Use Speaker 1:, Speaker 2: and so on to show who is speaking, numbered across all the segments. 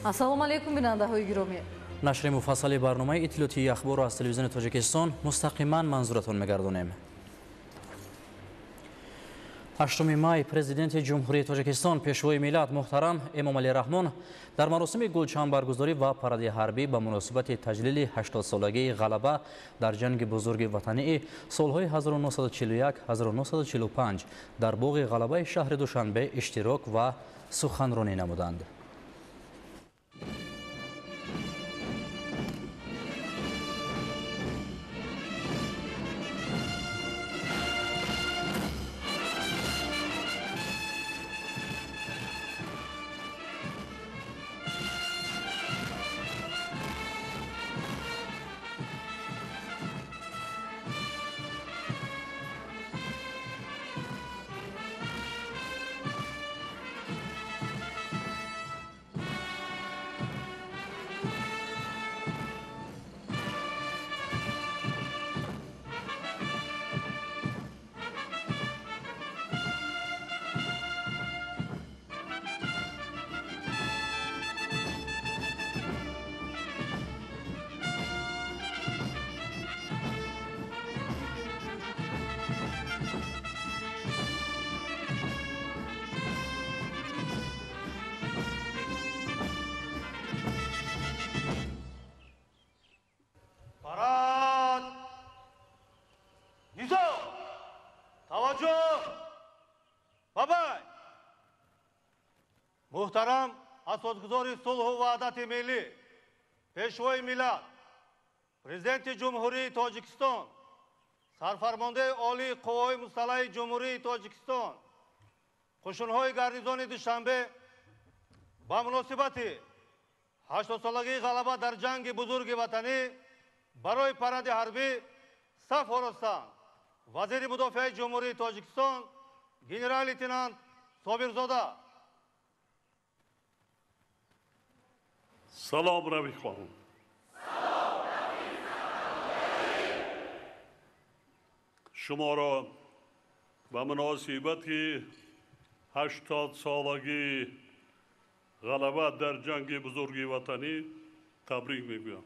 Speaker 1: Ассалому алайкум, бинандаҳои гиромӣ.
Speaker 2: Нашри муфассали барномаи иттилоотии ахборро аз телевизиони Тоҷикистон мустақиман манзуратон мегардонем. 8 май президенти Ҷумҳурии Тоҷикистон, пешвои миллат муҳтарам Эмомалӣ Раҳмон дар маросими гулчанбаргузорӣ ва паради ҳарбӣ ба муносибати таҷлили 80-солагии ғалаба дар ҷанги бузурги ватании солҳои 1941-1945 дар боғи ғалабаи шаҳри Душанбе иштирок ва суханронӣ намуданд.
Speaker 3: Муҳтарам асосгузори сулҳу ваҳдати миллӣ, пешвои миллат, президенти Ҷумҳурии Тоҷикистон, сарфармондаи олии қувваҳои мусаллаҳи Ҷумҳурии Тоҷикистон, қушунҳои гарнизони Душанбе ба муносибати 80-солагии ғалаба дар ҷанги бузурги ватанӣ барои паради ҳарбӣ саф оростанд. Вазири мудофиаи Ҷумҳурии Тоҷикистон генерал-лейтенант Собирзода.
Speaker 4: Салом, рафиқон. Шуморо ба муносибати 80-солагии ғалаба дар ҷанги бузурги ватанӣ табрик мегӯям.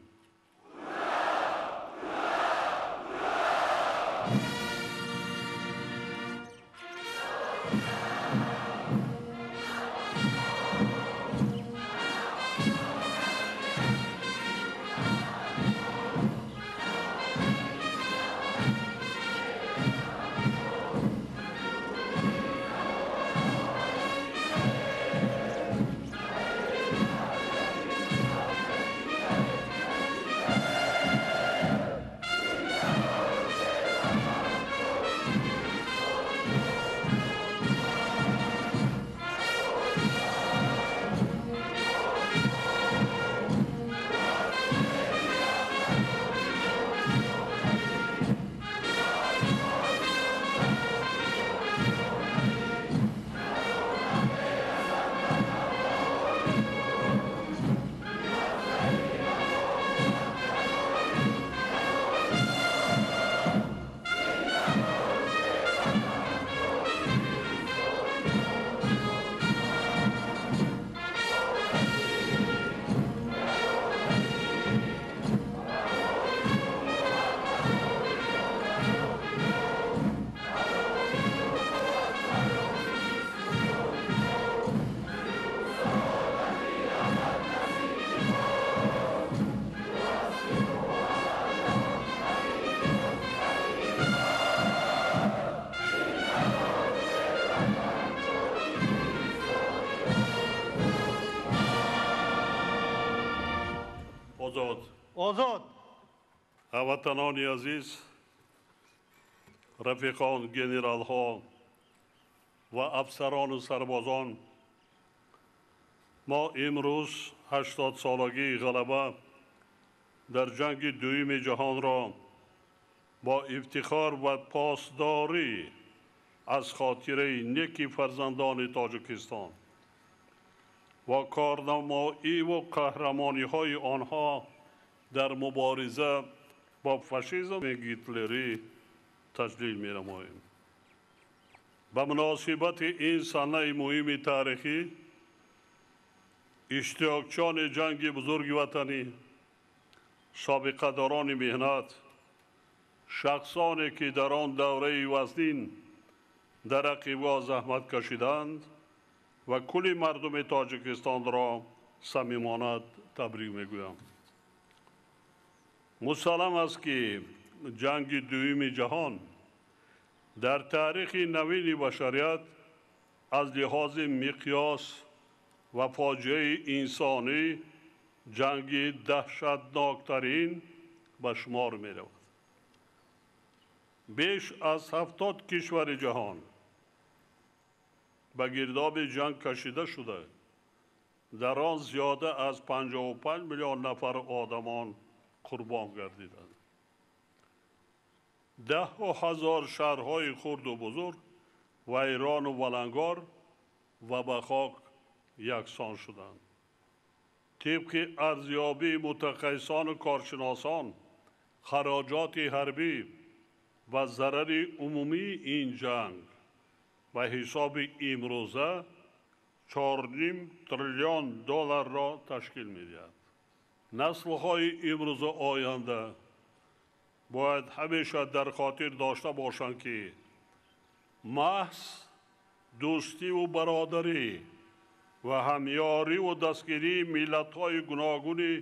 Speaker 3: Озод.
Speaker 4: Ҳамватанони азиз, рафиқон, генералҳо ва афсарону сарбозон, мо имрӯз 80-солагии ғалаба дар ҷанги дуюми ҷаҳонро бо ифтихор ва посдорӣ аз хотираи неки фарзандони Тоҷикистон ва корнамоиву қаҳрамониҳои онҳо дар мубориза бо фашизми гитлерӣ таҷлил менамоем. Ба муносибати ин санаи муҳими таърихӣ Иштирокчиёни ҷанги бузурги ватанӣ, собиқадорони меҳнат, шахсоне ки дар он давраи вазнин дар рақибгоҳ заҳмат кашиданд ва кулли мардуми Тоҷикистонро самимона табрик мегӯям. Мусаллам аст, ки ҷанги дуюми ҷаҳон дар таърихи навини башарият аз лиҳози миқёс ва фоҷиаи инсонӣ ҷанги даҳшатноктарин ба шумор меравад. Беш аз 70 кишвари ҷаҳон ба гирдоби ҷанг кашида шуда, дар он зиёда аз 55 миллион нафар одамон қурбон гардиданд. Даҳҳо ҳазор шаҳрҳои хурду бузург вайрону валангор ва ба хок яксон шуданд. Тибқи арзёбии мутахассисону коршиносон, хароҷоти ҳарбӣ ва зарари умумии ин ҷанг ба ҳисоби имрӯза 4,5 триллион долларро ташкил медиҳад. Наслҳои имрӯзу оянда бояд ҳамеша дар хотир дошта бошанд, ки маҳз дӯстиву бародарӣ ва ҳамёриву дастгирии миллатҳои гуногуни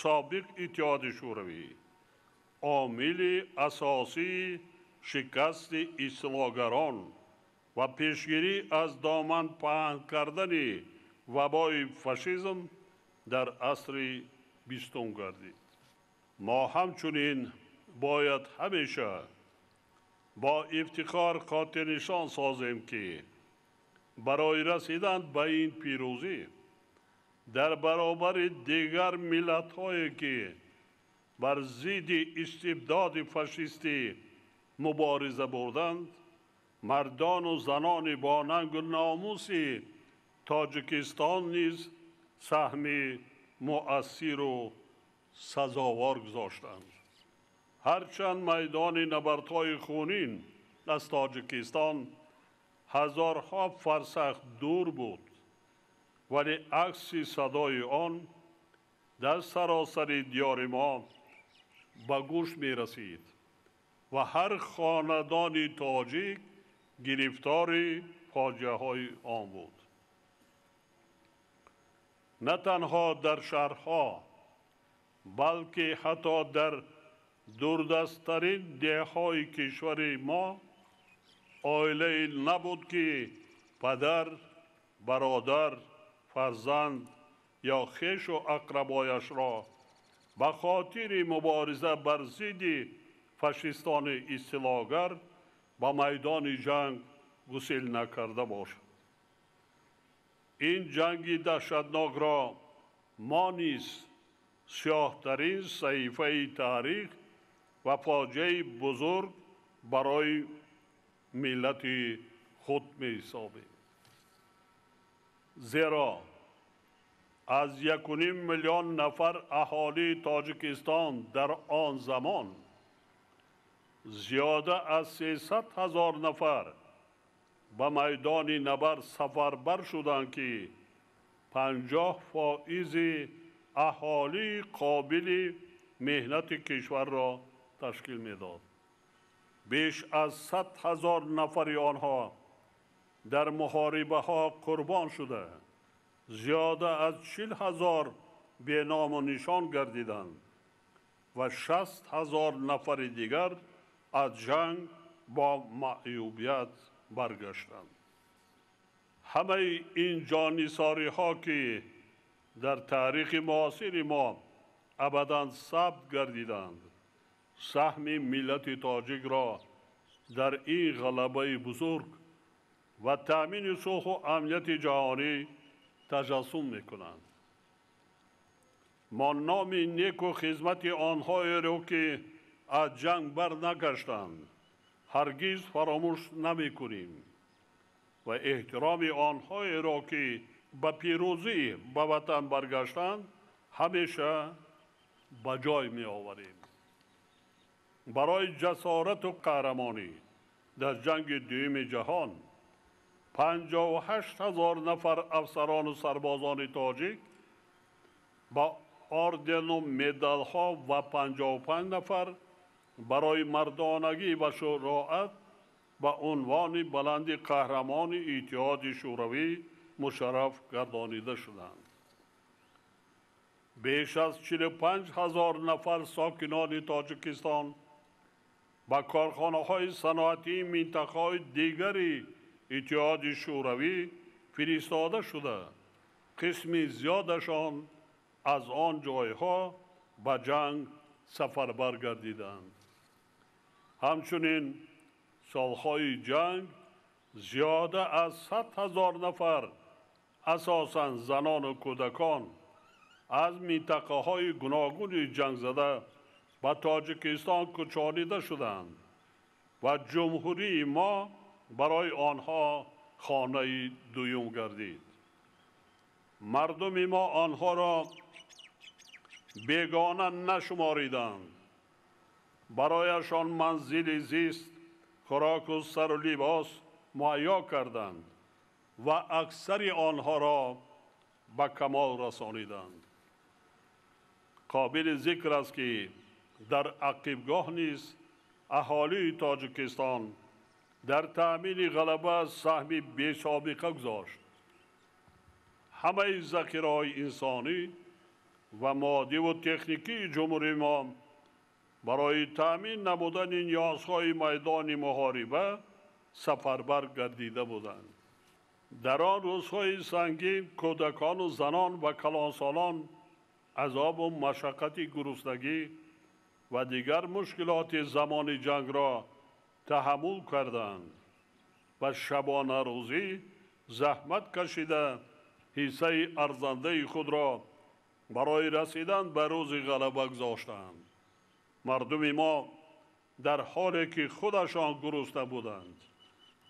Speaker 4: собиқ Иттиҳоди Шӯравӣ омили асосии шикасти истилогарон ва пешгирӣ аз доман паҳн кардани вабои фашизм дар асри бистум гардид. Мо ҳамчунин бояд ҳамеша бо ифтихор хотирнишон созем, ки барои расидан ба ин пирӯзӣ дар баробари дигар миллатҳое ки бар зидди истибдоди фашистӣ мубориза бурданд, мардону занони бо нангу номуси Тоҷикистон низ саҳми муассиру сазовор гузоштанд. Ҳарчанд майдони набардҳои хунин аз Тоҷикистон ҳазорҳо фарсах дур буд, вале акси садои он дар саросари диёри мо ба гӯш мерасид ва ҳар хонадони тоҷик гирифтори фоҷиаҳои он буд. На танҳо дар шаҳрҳо, балки ҳатто дар дурдасттарин деҳҳои кишвари мо оилае набуд, ки падар, бародар, фарзанд ё хешу ақрабояшро ба хотири мубориза бар зидди фашистони истилогар ба майдони ҷанг гусел накарда бошад. Ин ҷанги даҳшатнокро мо низ сиёҳтарин саҳифаи таърих ва фоҷиаи бузург барои миллати худ меҳисобем. Зеро аз 1,5 миллион нафар аҳолии Тоҷикистон дар он замон зиёда аз 300 ҳазор нафар ба майдони набард сафарбар шуданд, ки 50% аҳолии қобили меҳнати кишварро ташкил медод. Беш аз 100 ҳазор нафари онҳо дар муҳорибаҳо қурбон шуда, зиёда аз 40 ҳазор беному нишон гардиданд ва 60 ҳазор нафари дигар аз ҷанг бо маъюбият баргаштанд. Ҳамаи ин ҷоннисориҳо, ки дар таърихи муосири мо абадан сабт гардиданд, саҳми миллати тоҷикро дар ин ғалабаи бузург ва таъмини сулҳу амнияти ҷаҳонӣ таҷассум мекунанд. Мо номи неку хизмати онҳоеро, ки аз ҷанг барнагаштанд, ҳаргиз фаромӯш намекунем ва эҳтироми онҳоеро, ки ба пирӯзӣ ба ватан баргаштанд, ҳамеша ба ҷой меоварем. Барои ҷасорату қаҳрамонӣ дар ҷанги дуюми ҷаҳон 58 ҳазор нафар афсарону сарбозони тоҷик ба ордену медалҳо ва 55 нафар барои мардонагӣ ва шуҷоат ба унвони баланди қаҳрамони Иттиҳоди Шӯравӣ мушарраф гардонида шуданд. Беш аз 45 ҳазор нафар сокинони Тоҷикистон ба корхонаҳои саноатии минтақаҳои дигари Иттиҳоди Шӯравӣ фиристода шуда, қисми зиёдашон аз он ҷойҳо ба ҷанг сафарбар гардиданд. Ҳамчунин солҳои ҷанг зиёда аз 100 ҳазор нафар, асосан занону кӯдакон, аз минтақаҳои гуногуни ҷангзада ба Тоҷикистон кӯчонида шуданд ва ҷумҳурии мо барои онҳо хонаи дуюм гардид. Мардуми мо онҳоро бегона нашумориданд. Барояшон манзили зист, хӯроку сару либос муҳайё карданд ва аксари онҳоро ба камол расониданд. Қобили зикр аст, ки дар ақибгоҳ низ аҳолии Тоҷикистон дар таъмини ғалаба саҳми бесобиқа гузошт. Ҳамаи захираҳои инсонӣ ва моддиву техникии ҷумҳурии мо барои таъмин намудани ниёзҳои майдони муҳориба сафарбар гардида буданд. Дар он рӯзҳои сангин кӯдакону занон ва калонсолон азобу машаққати гуруснагӣ ва дигар мушкилоти замони ҷангро таҳаммул карданд ва шабонарӯзӣ заҳмат кашида ҳиссаи арзандаи худро барои расидан ба рӯзи ғалаба гузоштанд. Мардуми мо дар ҳоле ки худашон гурусна буданд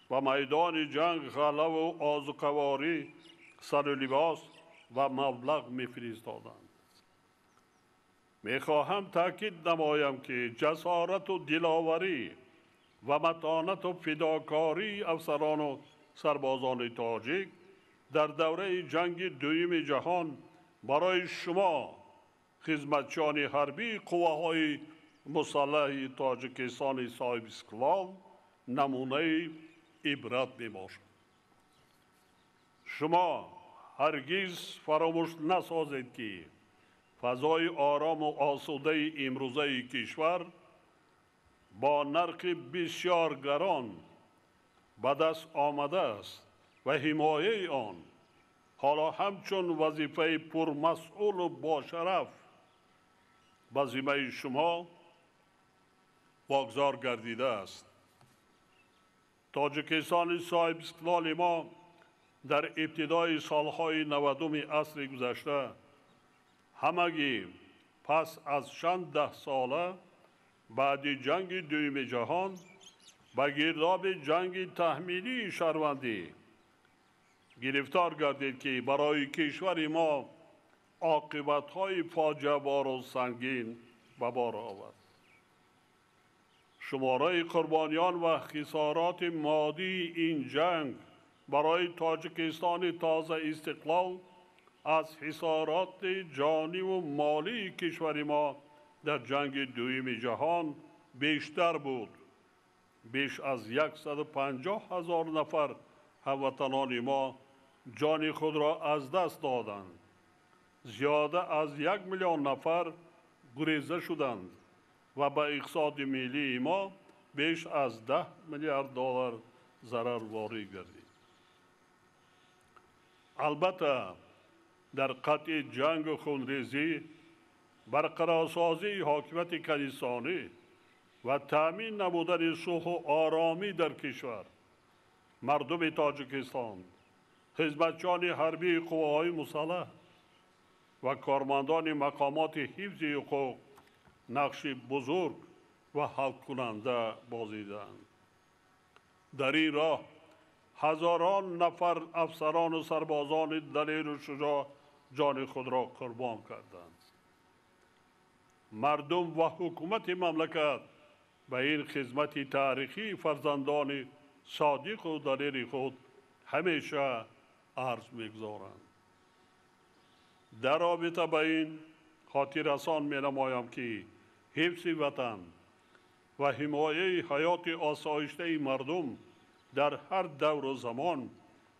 Speaker 4: ба майдони ҷанг ғалаву озуқаворӣ, сару либос ва маблағ мефиристоданд. Мехоҳам таъкид намоям, ки ҷасорату диловарӣ ва матонату фидокории афсарону сарбозони тоҷик дар давраи ҷанги дуюми ҷаҳон барои шумо, хизматчиёни ҳарбии қувваҳои мусаллаҳи Тоҷикистони соҳибистиқлол, намунаи ибрат мебошад. Шумо ҳаргиз фаромӯш насозед, ки фазои орому осудаи имрӯзаи кишвар бо нархи бисёр гарон ба даст омадааст ва ҳимояи он ҳоло ҳамчун вазифаи пурмасъулу бошараф ба зиммаи шумо вогузор гардидааст. Тоҷикистони соҳибистиқлоли мо дар ибтидои солҳои 90-уми асри гузашта ҳамагӣ пас аз чанд даҳсола баъди ҷанги дуюми ҷаҳон ба гирдоби ҷанги таҳмилии шаҳрвандӣ гирифтор гардид, ки барои кишвари мо оқибатҳои фоҷиабору сангин ба бор овард. Шумораи қурбониён ва хисороти моддии ин ҷанг барои Тоҷикистони тоза истиқлол аз хисороти ҷониву молии кишвари мо дар ҷанги дуюми ҷаҳон бештар буд. Беш аз 150 ҳазор нафар ҳамватанони мо ҷони худро аз даст доданд. Зиёда аз 1 миллион нафар гуреза шуданд ва ба иқтисоди миллии мо беш аз 10 миллиард доллар зарар ворид гардид. Албатта, дар қатъи ҷангу хунрезӣ, барқарорсозии ҳокимияти конститутсионӣ ва таъмин намудани сулҳу оромӣ дар кишвар, мардуми Тоҷикистон, хизматчиёни ҳарбии қувваҳои мусаллаҳ ва кормандони мақомоти ҳифзи ҳуқуқ нақши бузург ва ҳалкунанда бозиданд. Дар ин роҳ ҳазорон нафар афсарону сарбозони далеру шуҷоъ ҷони худро қурбон карданд. Мардум ва ҳукумати мамлакат ба ин хизмати таърихии фарзандони содиқу далери худ ҳамеша арз мегузоранд. Дар робита ба ин хотиррасон менамоям, ки ҳифзи ватан ва ҳимояи ҳаёти осоиштаи мардум дар ҳар давру замон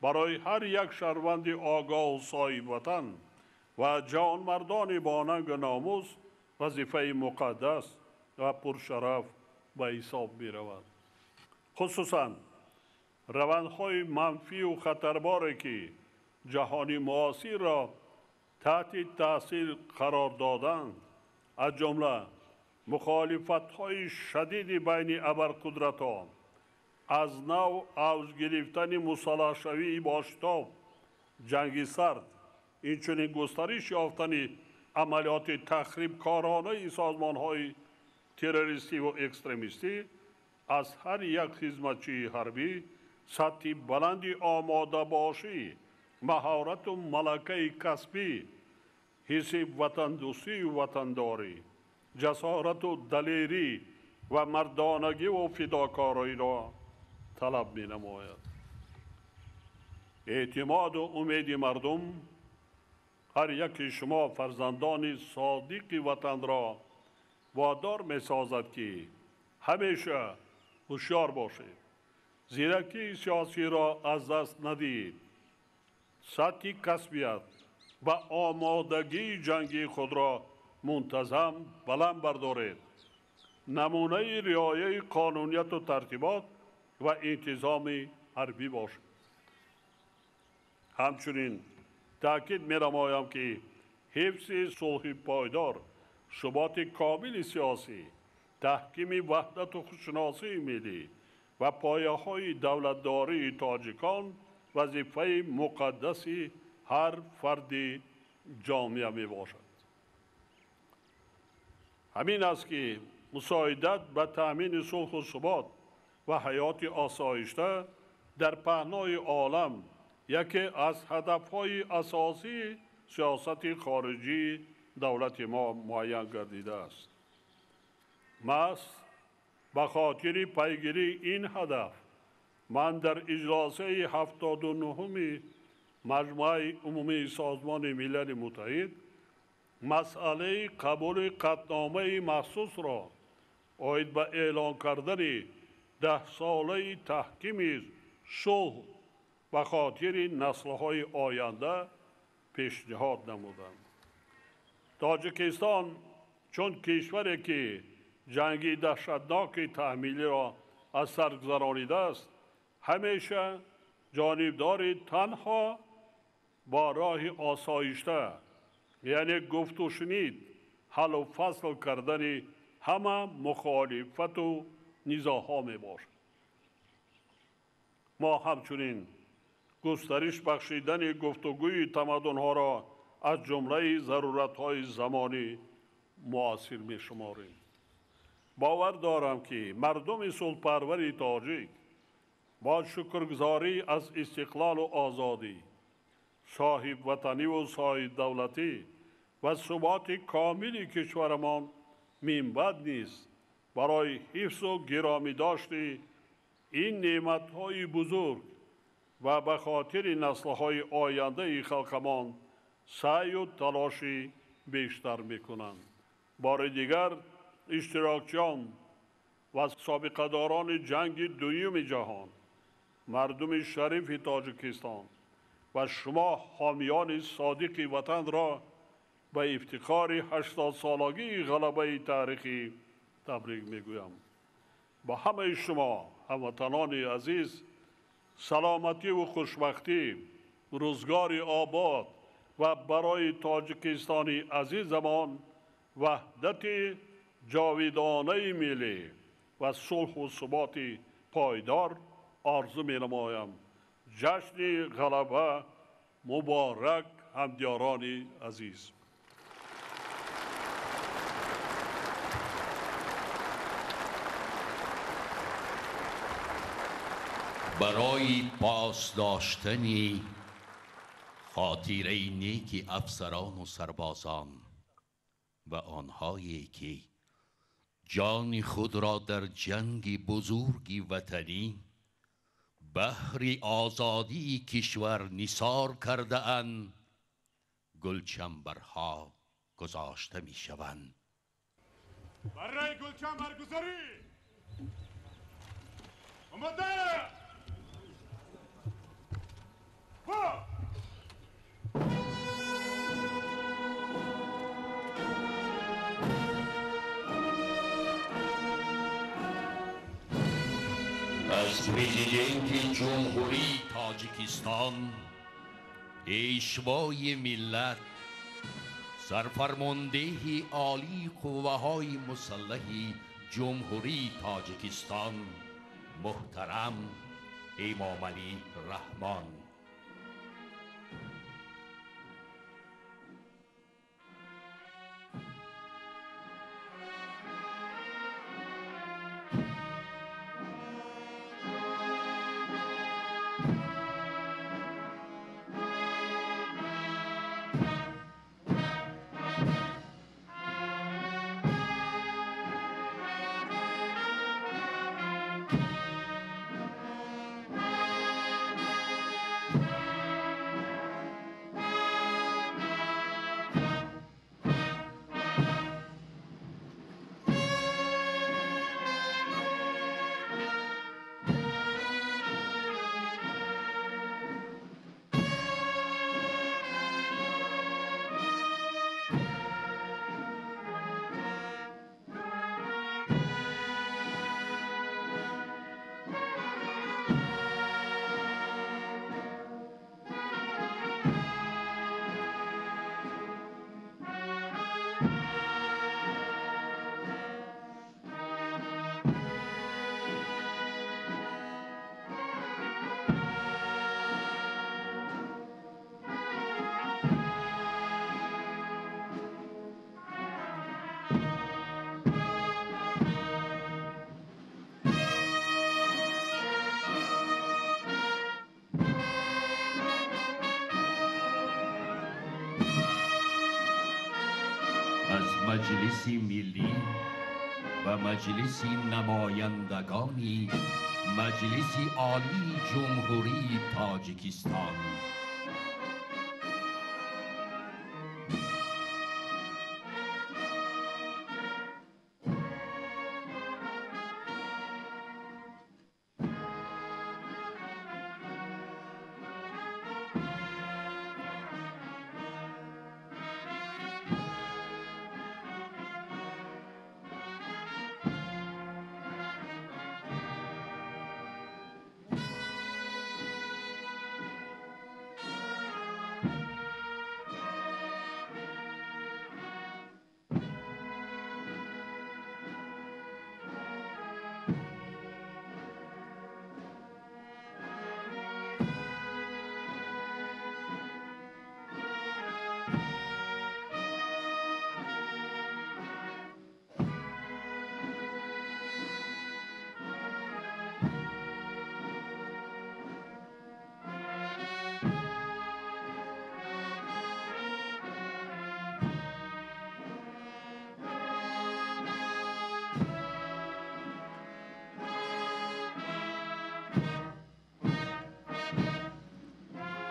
Speaker 4: барои ҳар як шаҳрванди огоҳу соҳибватан ва ҷавонмардони бо нангу номус вазифаи муқаддас ва пуршараф ба ҳисоб меравад. Хусусан равандҳои манфию хатарборе, ки ҷаҳони муосирро таҳти таъсир қарор доданд, аз ҷумла мухолифатҳои шадиди байни абарқудратҳо, аз нав авҷ гирифтани мусаллаҳшавии бошитоб, ҷанги сард, инчунин густариш ёфтани амалиёти тахрибкоронаи созмонҳои террористиву экстремистӣ аз ҳар як хизматчии ҳарбӣ сатҳи баланди омодабошӣ, маҳорату малакаи касбӣ, ҳисси ватандӯстию ватандорӣ, ҷасорату далерӣ ва мардонагиву фидокориро талаб менамояд. Эътимоду умеди мардум ҳар яки шумо фарзандони содиқи ватанро водор месозад, ки ҳамеша ҳушёр бошед, зиракии сиёсиро аз даст надиҳед, сатҳи касбият ва омодагии ҷангии худро мунтазам баланд бардоред, намунаи риояи қонунияту тартибот ва интизоми ҳарбӣ бошед. Ҳамчунин таъкид менамоям, ки ҳифзи сулҳи пойдор, суботи комили сиёсӣ, таҳкими ваҳдату худшиносии миллӣ ва пояҳои давлатдории тоҷикон вазифаи муқаддаси ҳар фарди ҷомеа мебошад. Ҳамин аст, ки мусоидат ба таъмини сулҳу субот ва ҳаёти осоишта дар паҳнои олам яке аз ҳадафҳои асосии сиёсати хориҷии давлати мо муайян гардидааст. Маҳз ба хотири пайгирии ин ҳадаф ман дар иҷлосаи 79-уми Маҷмӯаи Умумии Созмони Милали Муттаҳид масъалаи қабули қатъномаи махсусро оид ба эълон кардани 10-солаи таҳкими сулҳ ба хотири наслҳои оянда пешниҳод намудам. Тоҷикистон чун кишваре, ки ҷанги даҳшатноки таҳмилиро аз сар гузаронидааст, ҳамеша ҷонибдори танҳо бо роҳи осоишта, яъне гуфтушунид, ҳаллу фасл кардани ҳама мухолифату низоъҳо мебошад. Мо ҳамчунин густариш бахшидани гуфтугӯи тамаддунҳоро аз ҷумлаи заруратҳои замони муосир мешуморем. Бовар дорам, ки мардуми сулҳпарвари тоҷик бо шукргузорӣ аз истиқлолу озодӣ, соҳибватаниву соҳибдавлатӣ ва суботи комили кишварамон минбаъд низ барои ҳифзу гиромӣ дошти ин неъматҳои бузург ва ба хотири наслҳои ояндаи халқамон саъю талоши бештар мекунанд. Бори дигар иштирокчиён ва собиқадорони ҷанги дуюми ҷаҳон, мардуми шарифи Тоҷикистон ва шумо ҳомиёни содиқи ватанро ба ифтихори 80-солагии ғалабаи таърихӣ табрик мегӯям. Ба ҳамаи шумо ҳамватанони азиз саломативу хушбахтӣ, рӯзгори обод ва барои Тоҷикистони азизамон ваҳдати ҷовидонаи миллӣ ва сулҳу суботи пойдор орзу менамоям. Ҷашни ғалаба муборак, ҳамдиёрони азиз.
Speaker 5: Барои пос доштани хотираи неки афсарону сарбозон ва онҳое, ки ҷони худро дар ҷанги бузурги ватанӣ баҳри озодии кишвар нисор кардаанд, گلچنبرها گذاشته می شوند.
Speaker 4: برای گلچنبرگذاری آماده.
Speaker 5: از پرزیدنت جمهوری تاجیکستان، پیشوای ملت، سرفرمانده عالی قوه‌های مسلح جمهوری تاجیکستان محترم امامعلی رحمان. مجلس ملی و مجلس نمایندگانی مجلس عالی جمهوری تاجیکستان.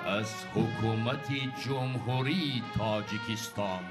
Speaker 5: از حکومت جمهوری تاجیکستان.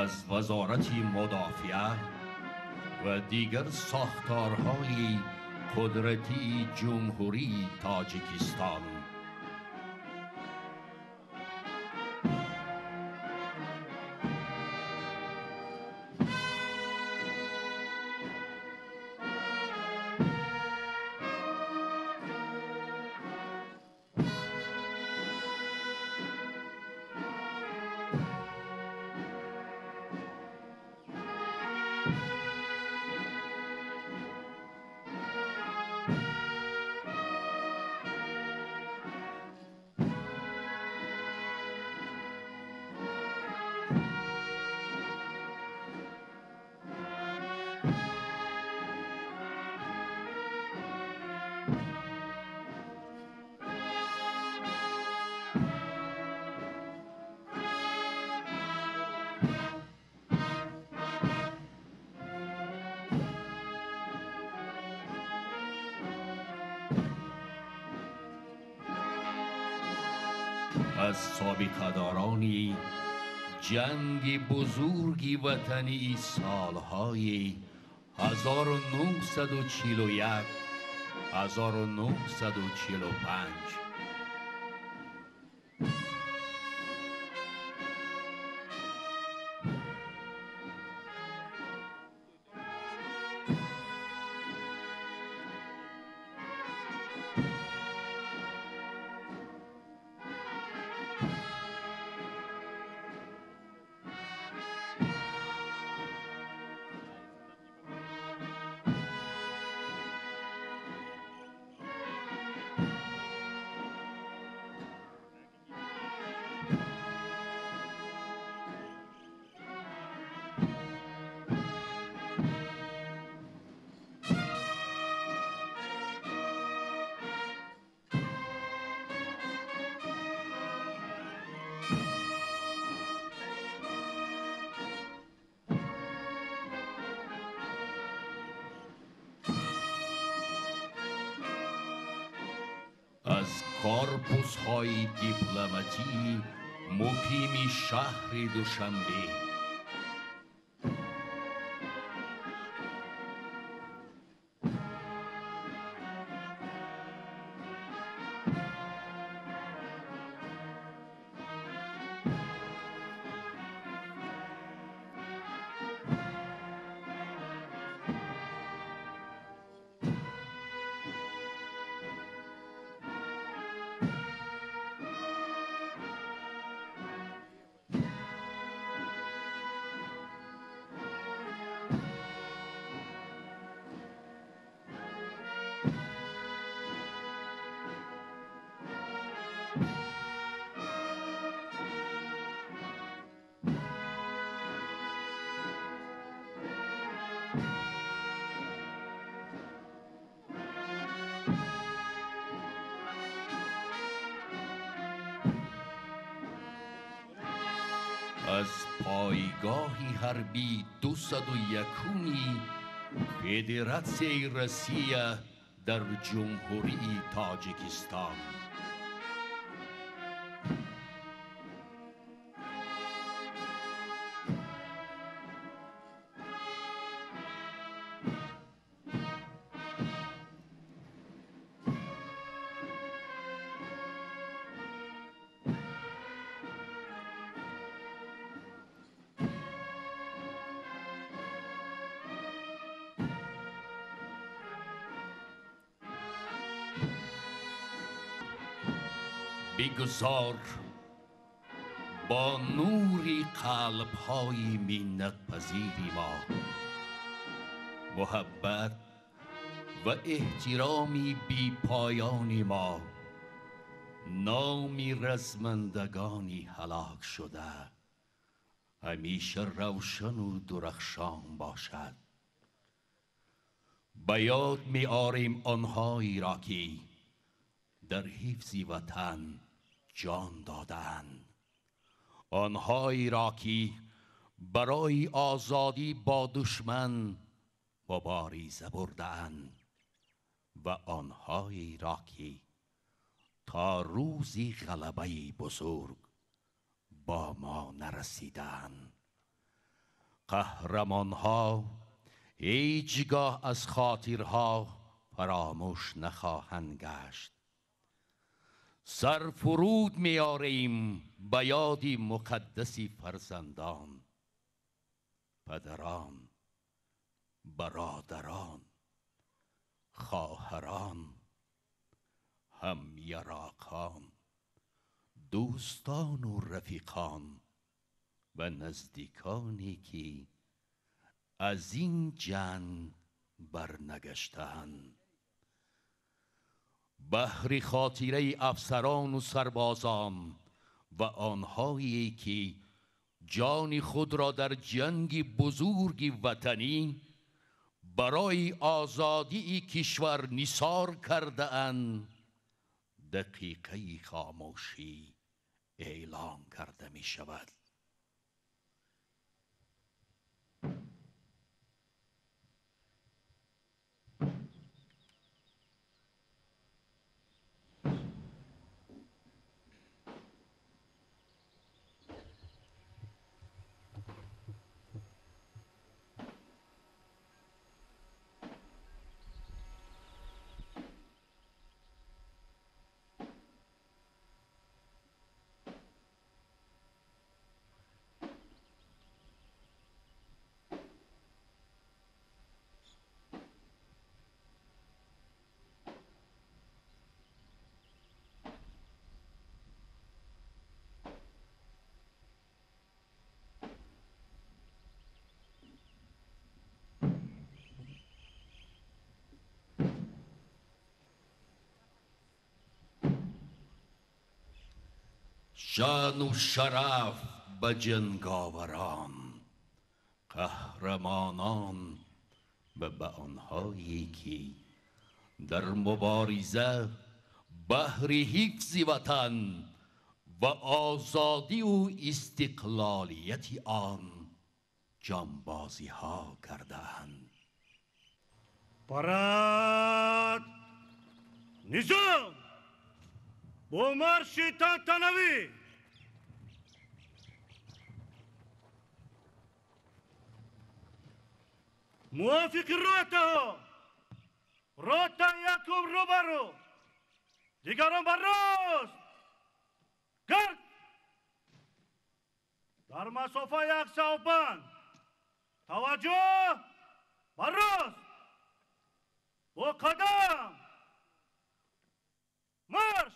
Speaker 5: Аз Вазорати Мудофиа ва дигар сохторҳои қудратии Ҷумҳурии Тоҷикистон. Аз собиқадорони ҷанги бузурги ватании солҳои 1941 1945. Аз корпусҳои дипломатии муқими шаҳри Душанбе. Аз пойгоҳи ҳарбии 201-уми Федератсияи Россия дар Ҷумҳурии Тоҷикистон. Бигузор бо нури қалбҳои миннатпазири мо муҳаббат ва эҳтироми бепоёни мо номи размандагони ҳалок шуда ҳамеша равшану дурахшон бошад. Ба ёд меорем онҳоеро ки дар ҳифзи ватан ҷон додаанд, онҳоеро ки барои озодӣ бо душман мубориза бурдаанд ва онҳоеро ки то рӯзи ғалабаи бузург бо мо нарасидаанд. Қаҳрамонҳо ҳеҷгоҳ аз хотирҳо фаромӯш нахоҳанд гашт. Сар фуруд меорем ба ёди муқаддаси фарзандон, падарон, бародарон, хоҳарон, ҳамяроқон, дӯстону рафиқон ва наздиконе ки аз ин ҷанг барнагаштаанд. Баҳри хотираи афсарону сарбозон ва онҳое ки ҷони худро дар ҷанги бузурги ватанӣ барои озодии кишвар нисор кардаанд, дақиқаи хомӯшӣ эълон карда мешавад. Шаъну шараф ба ҷанговарон, қаҳрамонон ва ба онҳое ки дар мубориза баҳри ҳифзи ватан ва озодиву истиқлолияти он ҷонбозиҳо кардаанд.
Speaker 3: Парад! Низом! Бо марши тантанавӣ! Мувофиқи ротаҳо, ротаи якум рӯ ба рӯ, дигарон ба рост, гард! Дар масофа як савбанд, таваҷҷӯҳ ба рост, бо қадам, марш!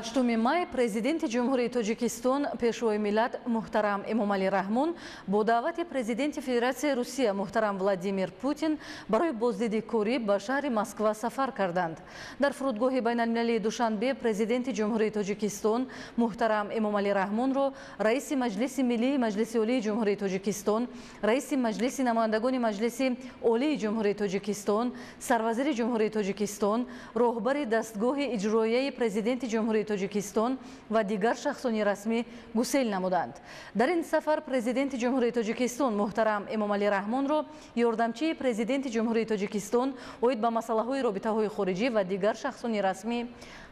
Speaker 1: 8 май Президенти Ҷумҳурии Тоҷикистон, Пешвои миллат муҳтарам Эмомалӣ Раҳмон бо даъвати Президенти Федератсияи Русия муҳтарам Владимир Путин барои боздиди корӣ ба шаҳри Москва сафар карданд. Дар фурудгоҳи байналмилалии Душанбе Президенти Ҷумҳурии Тоҷикистон муҳтарам Эмомалӣ Раҳмонро Раиси Маҷлиси Миллии Маҷлиси Олии Ҷумҳурии Тоҷикистон, Раиси Маҷлиси Намояндагони Маҷлиси Олии Ҷумҳурии Тоҷикистон, Сарвазири Ҷумҳурии Тоҷикистон, роҳбари дастгоҳи иҷроияи Президенти Ҷумҳурии Тоҷикистон ва дигар шахсони расмӣ гусел намуданд. Дар ин сафар Президенти Ҷумҳурии Тоҷикистон муҳтарам Эмомалӣ Раҳмонро ёрдамчии Президенти Ҷумҳурии Тоҷикистон оид ба масъалаҳои робитаҳои хориҷӣ ва дигар шахсони расмӣ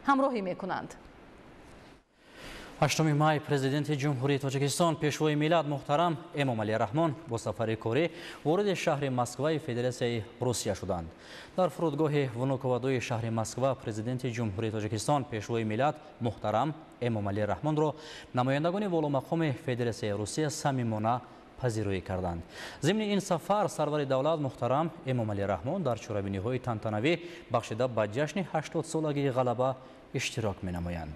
Speaker 1: ҳамроҳӣ мекунанд.
Speaker 2: 8 май Президенти Ҷумҳурии Тоҷикистон, Пешвои миллат муҳтарам Эмомалӣ Раҳмон бо сафари корӣ вориди шаҳри Москваи Федератсияи Русия шуданд. Дар фурудгоҳи Внуково-2 шаҳри Москва Президенти Ҷумҳурии Тоҷикистон, Пешвои миллат муҳтарам Эмомалӣ Раҳмонро намояндагони воломақоми Федератсияи Русия самимона пазироӣ карданд. Зимни ин сафар сарвари давлат муҳтарам Эмомалӣ Раҳмон дар чорабиниҳои тантанавӣ бахшида ба ҷашни 80-солагии ғалаба иштирок менамоянд.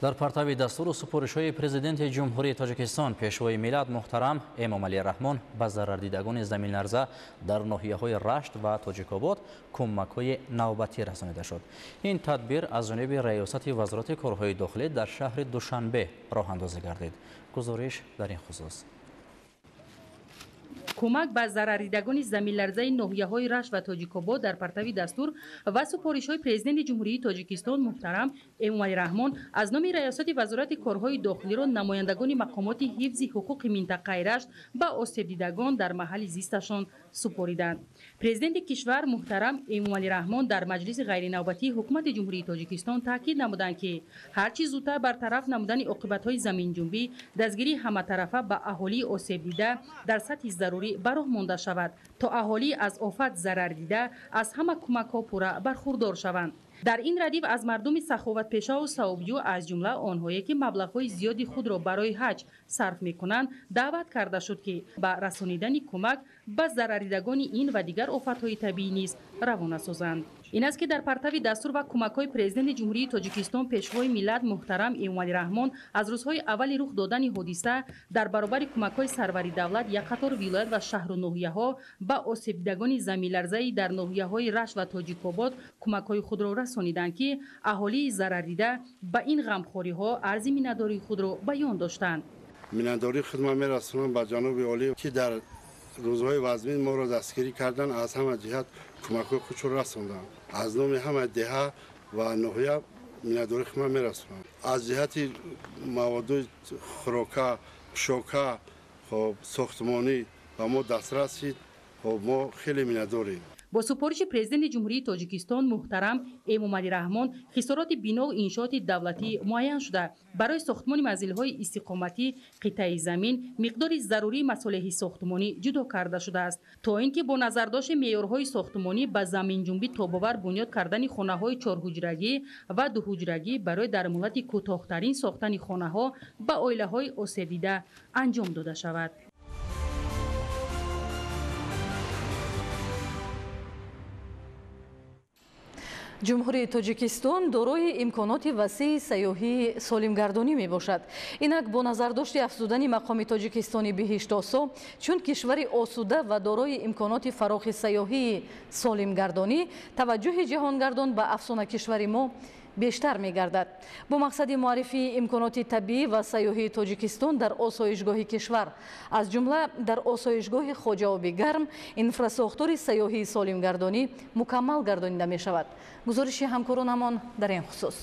Speaker 2: Дар партави дастуру супоришҳои Президенти Ҷумҳурии Тоҷикистон, Пешвои миллат муҳтарам Эмомалӣ Раҳмон ба зарардидагони заминларза дар ноҳияҳои Рашт ва Тоҷикобод кӯмакҳои навбатӣ расонида шуд. Ин тадбир аз ҷониби Раёсати Вазорати корҳои дохилӣ дар шаҳри Душанбе роҳандозӣ гардид. Гузориш дар ин хусус.
Speaker 6: Кӯмак ба зарарридагони заминларзаи ноҳияҳои Рашт ва Тоҷикобод дар партави дастур ва супоришҳои Президенти Ҷумҳурии Тоҷикистон муҳтарам Эмомалӣ Раҳмон аз номи Раёсати Вазорати корҳои дохилиро намояндагони мақомоти ҳифзи ҳуқуқи минтақаи Рашт ба осебдидагон дар маҳалли зисташон супориданд. Президенти кишвар муҳтарам Эмомалӣ Раҳмон дар маҷлиси ғайринавбатии Ҳукумати Ҷумҳурии Тоҷикистон таъкид намуданд, ки ҳарчи зудтар бартараф намудани оқибатҳои заминҷунбӣ, дастгирии ҳаматарафа ба аҳолии осебдида дар сатҳи зарурӣ ба роҳ монда шавад, то аҳолӣ аз офат зарар дида аз ҳама кӯмакҳо пурра бархурдор шаванд. Дар ин радиф аз мардуми саховатпешаву савобҷӯ, аз ҷумла онҳое ки маблағҳои зиёди худро барои ҳаҷ сарф мекунанд, даъват карда шуд, ки ба расонидани кӯмак ба зарарридагони ин ва дигар офатҳои табиӣ низ равона созанд. Ин аст ки дар партави дастур ва кӯмакҳои Президенти Ҷумҳурии Тоҷикистон, Пешвои миллат муҳтарам Эмомалӣ Раҳмон аз рӯзҳои аввали рух додани ҳодиса дар баробари кӯмакҳои сарвари давлат як қатор вилоят ва шаҳру ноҳияҳо ба осебдидагони заминларзаи дар ноҳияҳои Рашт ва Тоҷикобод кӯмакҳои худро расониданд, ки аҳолии зарардида ба ин ғамхориҳо арзи миннатдории худро баён доштанд.
Speaker 7: Миннатдории худро мерасонам ба ҷаноби олӣ, ки дар рӯзҳои вазмин моро дастгирӣ карданд, аз ҳама ҷиҳат кӯмакҳои худшон расонданд. Аз номи ҳама деҳа ва ноҳия миннатдории худро мерасонам. Аз ҷиҳати маводи хӯрока, пӯшока, сохтмонӣ ба мо дастрас шид. Мо хеле миннатдорем.
Speaker 6: Бо супориши Президенти Ҷумҳурии Тоҷикистон муҳтарам Эмомалӣ Раҳмон хисороти бинову иншооти давлатӣ муайян шуда, барои сохтмони манзилҳои истиқоматӣ қитъаи замин миқдори зарурии масолеҳи сохтмонӣ ҷудо карда шудааст, то ин ки бо назардошти меъёрҳои сохтмонӣ ба заминҷунбӣ тобовар бунёд кардани хонаҳои чорҳуҷрагӣ ва дуҳуҷрагӣ барои дар муҳлати кӯтоҳтарин сохтани хонаҳо ба оилаҳои осебдида анҷом дода шавад.
Speaker 1: Ҷумҳурии Тоҷикистон дорои имконоти васеи сайёҳии солимгардонӣ мебошад. Инак бо назардошти афзудани мақоми Тоҷикистони биҳиштосо чун кишвари осуда ва дорои имконоти фарохи сайёҳии солимгардонӣ, таваҷҷӯҳи ҷаҳонгардон ба афсонакишвари мо бештар мегардад. Бо мақсади муаррифии имконоти табиӣ ва сайёҳии Тоҷикистон дар осоишгоҳи кишвар, аз ҷумла дар осоишгоҳи Хоҷаоби Гарм, инфрасохтори сайёҳии солимгардонӣ мукаммал гардонида мешавад. Гузориши ҳамкоронамон дар ин хусус.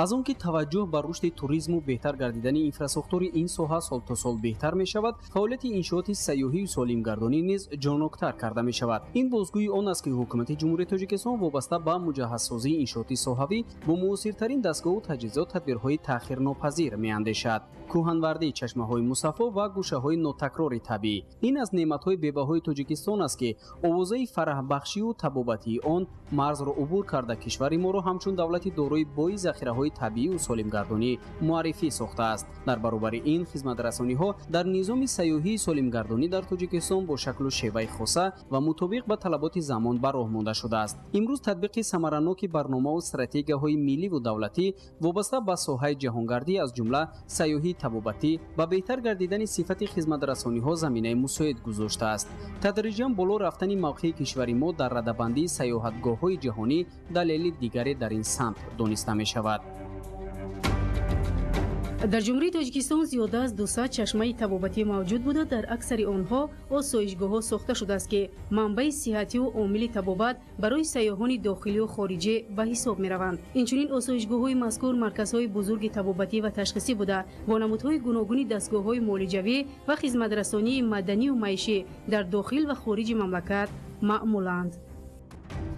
Speaker 8: Аз он ки таваҷҷӯҳ ба рушди туризму беҳтар гардидани инфрасохтори ин соҳа сол то сол беҳтар мешавад, фаъолияти иншооти сайёҳию солимгардонӣ низ ҷонноктар карда мешавад. Ин бозгӯи он аст, ки ҳукумати Ҷумҳурии Тоҷикистон вобаста ба муҷаҳҳазсозии иншооти соҳавӣ бо муосиртарин дастгоҳу таҷҳизот тадбирҳои таъхирнопазир меандешад. Кӯҳанвардии чашмаҳои мусаффо ва гӯшаҳои нотакрори табиӣ ин аз неъматҳои бебаҳои Тоҷикистон аст, ки овозаи фараҳбахшию табобатии он марзро убур карда кишвари моро ҳамчун давлати дорои бои захираҳои табиию солимгардонӣ муаррифӣ сохтааст. Дар баробари ин хизматрасониҳо дар низоми сайёҳии солимгардонӣ дар Тоҷикистон бо шаклу шеваи хоса ва мутобиқ ба талаботи замон ба роҳ монда шудааст. Имрӯз татбиқи самараноки барномаву стратегияҳои милливу давлатӣ вобаста ба соҳаи ҷаҳонгардӣ, аз ҷумла сайёҳии табобатӣ, ба беҳтар гардидани сифати хизматрасониҳо заминаи мусоид гузоштааст. Тадриҷан боло рафтани мавқеи кишвари мо дар радабандии сайёҳатгоҳҳои ҷаҳонӣ далели дигаре дар ин самт дониста мешавад.
Speaker 9: Дар Ҷумҳурии Тоҷикистон зиёда аз 200 чашмаи табобатӣ мавҷуд буда, дар аксари онҳо осоишгоҳҳо сохта шудааст, ки манбаи сиҳативу омили табобат барои сайёҳони дохилию хориҷӣ ба ҳисоб мераванд. Инчунин осоишгоҳҳои мазкур марказҳои бузурги табобатӣ ва ташхисӣ буда, бо намудҳои гуногуни дастгоҳҳои муолиҷавӣ ва хизматрасонии маданию маишӣ дар дохил ва хориҷи мамлакат маъмуланд.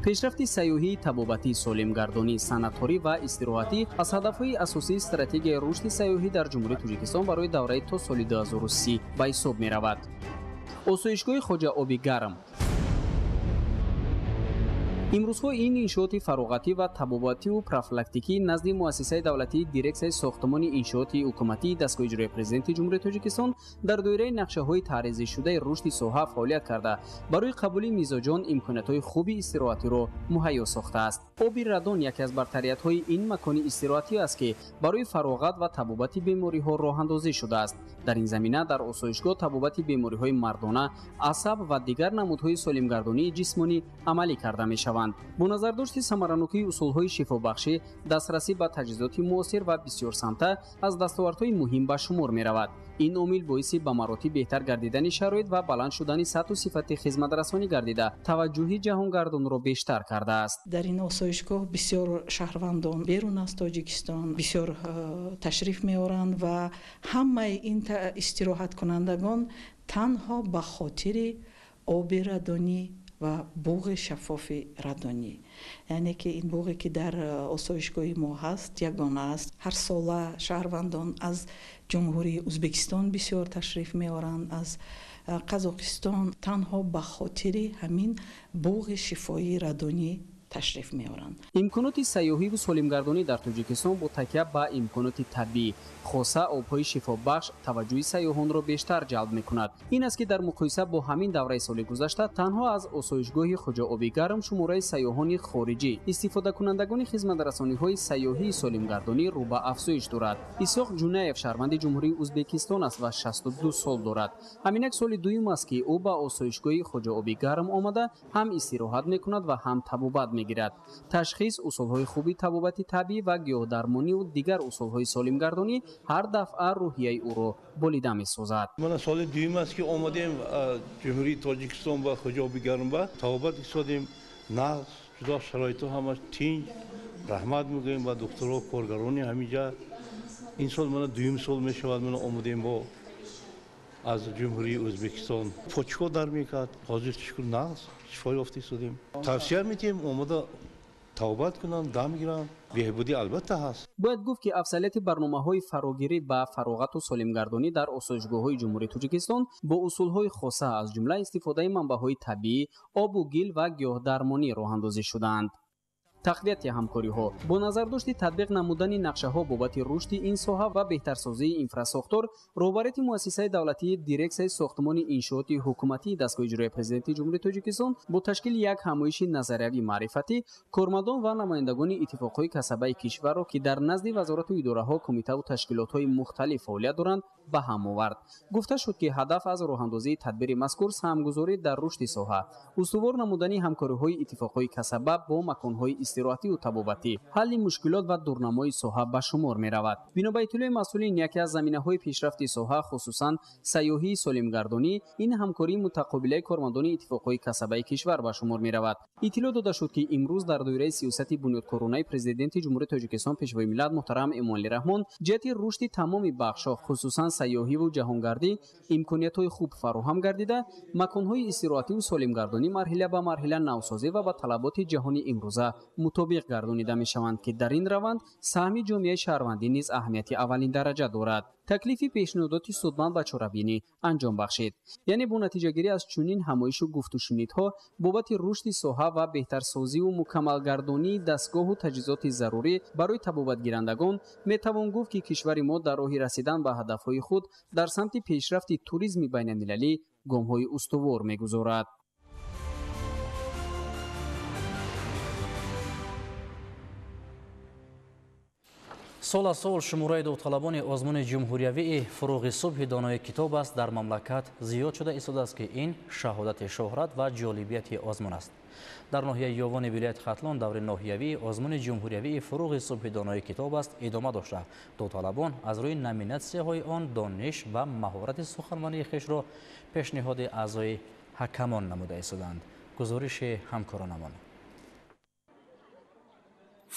Speaker 8: Пешрафти сайёҳии табобатӣ, солимгардонӣ, санъаткорӣ ва истироҳатӣ аз ҳадафҳои асосии стратегияи рушди сайёҳӣ дар Ҷумҳурии Тоҷикистон барои давраи то соли 2030 ба ҳисоб меравад. Осоишгоҳи Хоҷа Оби Гарм. Имрӯзҳо ин иншооти фароғатӣ ва табобативу профилактикӣ назди муассисаи давлатии дирексияи сохтмони иншооти ҳукуматии дастгоҳи иҷроияи Президенти Ҷумҳурии Тоҷикистон дар доираи нақшаҳои таъризишудаи рушди соҳа фаъолият карда, барои қабули мизоҷон имкониятҳои хуби истироҳатиро муҳайё сохтааст. Оби радон яке аз бартариятҳои ин макони истироҳатӣ аст, ки барои фароғат ва табобати бемориҳо роҳандозӣ шудааст. Дар ин замина дар осоишгоҳ табобати бемориҳои мардона, асаб ва дигар намудҳои солимгардонии ҷисмонӣ амалӣ карда мешаванд. Бо назардошти самаранокии усулҳои шифобахшӣ, дастрасӣ ба таҷҳизоти муосир ва бисёрсамта аз дастовардҳои муҳим ба шумор меравад. Ин омил боиси ба маротиб беҳтар гардидани шароит ва баланд шудани сатҳу сифати хизматрасонӣ гардида, таваҷҷӯҳи ҷаҳонгардонро бештар кардааст.
Speaker 10: Дар ин осоишгоҳ бисёр шаҳрвандон берун аз Тоҷикистон бисёр ташриф меоранд ва ҳамаи ин истироҳаткунандагон танҳо ба хотири оби радонӣ ва буғи шаффофи радонӣ, яъне ки ин буғе ки дар осоишгоҳи мо ҳаст, ягона аст. Ҳар сола шаҳрвандон аз Ҷумҳурии Ӯзбекистон бисёр ташриф меоранд, аз Қазоқистон, танҳо ба хотири ҳамин буғи шифоии радонӣ ташриф меоранд.
Speaker 8: Имконоти сайёҳиву солимгардонӣ дар Тоҷикистон бо такя ба имконоти табиӣ, хоса обҳои шифобахш, таваҷҷӯҳи сайёҳонро бештар ҷалб мекунад. Ин аст, ки дар муқоиса бо ҳамин давраи соли гузашта танҳо аз осоишгоҳи Хоҷа Оби Гарм шумораи сайёҳони хориҷӣ, истифодакунандагони хизматрасониҳои сайёҳии солимгардонӣ рӯ ба афзоиш дорад. Исоқ Ҷунаев шаҳрванди Ҷумҳурии Ӯзбекистон аст ва 62 сол дорад. Ҳаминак соли дуюм аст, ки ӯ ба осоишгоҳи Хоҷа Оби Гарм омада, ҳам истироҳат мекунад ва ҳам табобат мегирад. Ташхис, усулҳои хуби табобати табиӣ ва гиёҳдармониву дигар усулҳои солимгардонӣ ҳар дафъа рӯҳияи ӯро болида месозад.
Speaker 11: Мана соли дуюм аст, ки омадем Ҷумҳурии Тоҷикистон ба Хоҷа Оби Гарм ба табобат истодем. Нағз, ҷудо шароитҳо ҳамаш тинҷ. Раҳмат мегӯем ба духтурҳо, коргарони ҳаминҷа. Ин сол мана дуюм сол мешавад, мана омадем бо аз Ҷумҳурии Ӯзбекистон. Почко дар мекард, ҳозир шукр нағз шифо ёфта истодем. Тавсия медиҳем омада табобат кунанд, дам гиранд. Беҳбудӣ албатта ҳаст.
Speaker 8: Бояд гуфт, ки афзалияти барномаҳои фарогирӣ ба фароғату солимгардонӣ дар осоишгоҳҳои Ҷумҳурии Тоҷикистон бо усулҳои хоса, аз ҷумла истифодаи манбаъҳои табиӣ, обу гил ва гиёҳдармонӣ роҳандозӣ шудаанд. Тақвияти ҳамкориҳо бо назардошти татбиқ намудани нақшаҳо бобати рушди ин соҳа ва беҳтарсозии инфрасохтор, роҳбарияти муассисаи давлатии дирексияи сохтмони иншооти ҳукуматии дастгоҳи иҷроияи Президенти Ҷумҳурии Тоҷикистон бо ташкили як ҳамоиши назариявӣ маърифатӣ кормандон ва намояндагони иттифоқҳои касабаи кишварро, ки дар назди вазорату идораҳо, кумитаву ташкилотҳои мухталиф фаъолият доранд, ба ҳам овард. Гуфта шуд, ки ҳадаф аз роҳандозии тадбири мазкур саҳмгузорӣ дар рушди соҳа, устувор намудани ҳамкориҳои иттифоқҳои касаба бо маконҳои истироҳативу табобатӣ, ҳалли мушкилот ва дурнамои соҳа ба шумор меравад. Бино ба иттилои масъулин, яке аз заминаҳои пешрафти соҳа, хусусан сайёҳии солимгардонӣ, ин ҳамкории мутақобилаи кормандони иттифоқҳои касабаи кишвар ба шумор меравад. Иттилоъ дода шуд, ки имрӯз дар доираи сиёсати бунёдкоронаи Президенти Ҷумҳурии Тоҷикистон Пешвои миллат муҳтарам Эмомалӣ Раҳмон ҷиҳати рушди тамоми бахшҳо, хусусан сайёҳиву ҷаҳонгардӣ, имкониятҳои хуб фароҳам гардида, маконҳои истироҳативу солимгардонӣ марҳила ба марҳила навсозӣ ва ба талаботи ҷаҳони имрӯза мутобиқ гардонида мешаванд, ки дар ин раванд саҳми ҷомеаи шаҳрвандӣ низ аҳамияти аввалин дараҷа дорад. Таклифи пешниҳодоти судманд ба чорабинӣ анҷом бахшид. Яъне бо натиҷагирӣ аз чунин ҳамоишу гуфтушунидҳо бобати рушди соҳа ва беҳтарсозиву мукаммалгардонии дастгоҳу таҷҳизоти зарурӣ барои табобатгирандагон метавон гуфт, ки кишвари мо дар роҳи расидан ба ҳадафҳои худ дар самти пешрафти туризми байналмилалӣ гомҳои устувор мегузорад.
Speaker 2: Сол аз сол шумораи довталабони озмуни ҷумҳуриявии фуруғи субҳи донои китоб аст дар мамлакат зиёд шуда истодааст, ки ин шаҳодати шӯҳрат ва ҷолибияти озмун аст. Дар ноҳияи Ёвони вилояти Хатлон даври ноҳиявии озмуни ҷумҳуриявии фуруғи субҳи донои китоб аст идома дошта. Довталабон аз рӯи номинатсияҳои он дониш ва маҳорати суханвании хешро пешниҳоди аъзои ҳакамон намуда истодаанд. Гузориши ҳамкоронамон.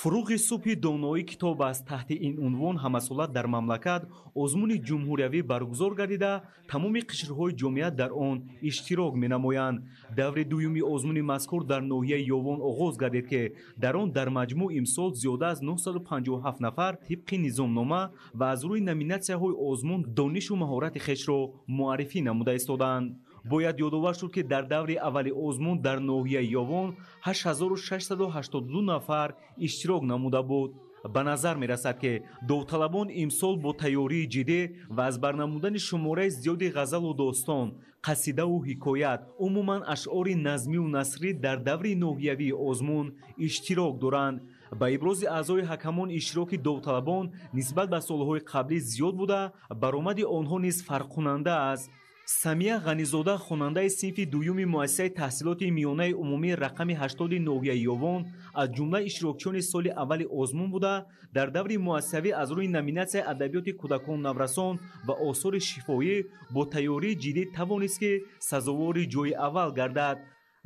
Speaker 12: Фуруғи субҳи донои китоб аст. Таҳти ин унвон ҳамасола дар мамлакат озмуни ҷумҳуриявӣ баргузор гардида, тамоми қишрҳои ҷомеа дар он иштирок менамоянд. Даври дуюми озмуни мазкур дар ноҳияи Ёвон оғоз гардид, ки дар он дар маҷмӯъ имсол зиёда аз 957 нафар тибқи низомнома ва аз рӯи номинатсияҳои озмун донишу маҳорати хешро муаррифӣ намуда истодаанд. Бояд ёдовар шуд, ки дар даври аввали озмун дар ноҳияи Ёвон 8682 нафар иштирок намуда буд. Ба назар мерасад, ки довталабон имсол бо тайёрии ҷиддӣ ва аз барнамудани шумораи зиёди ғазалу достон, қасидаву ҳикоят, умуман ашъори назмию насрӣ дар даври ноҳиявии озмун иштирок доранд. Ба ибрози аъзои ҳакамон иштироки довталабон нисбат ба солҳои қаблӣ зиёд буда, баромади онҳо низ фарқкунанда аст. Самия Ғанизода, хонандаи синфи дуюми муассисаи таҳсилоти миёнаи умумии рақами 80 ноҳияи Ёвон, аз ҷумлаи иштирокчиёни соли аввали озмун буда, дар даври муассисавӣ аз рӯи номинатсияи адабиёти кӯдакон, наврасон ва осори шифоӣ бо тайёрии ҷиддӣ тавонист, ки сазовори ҷойи аввал гардад.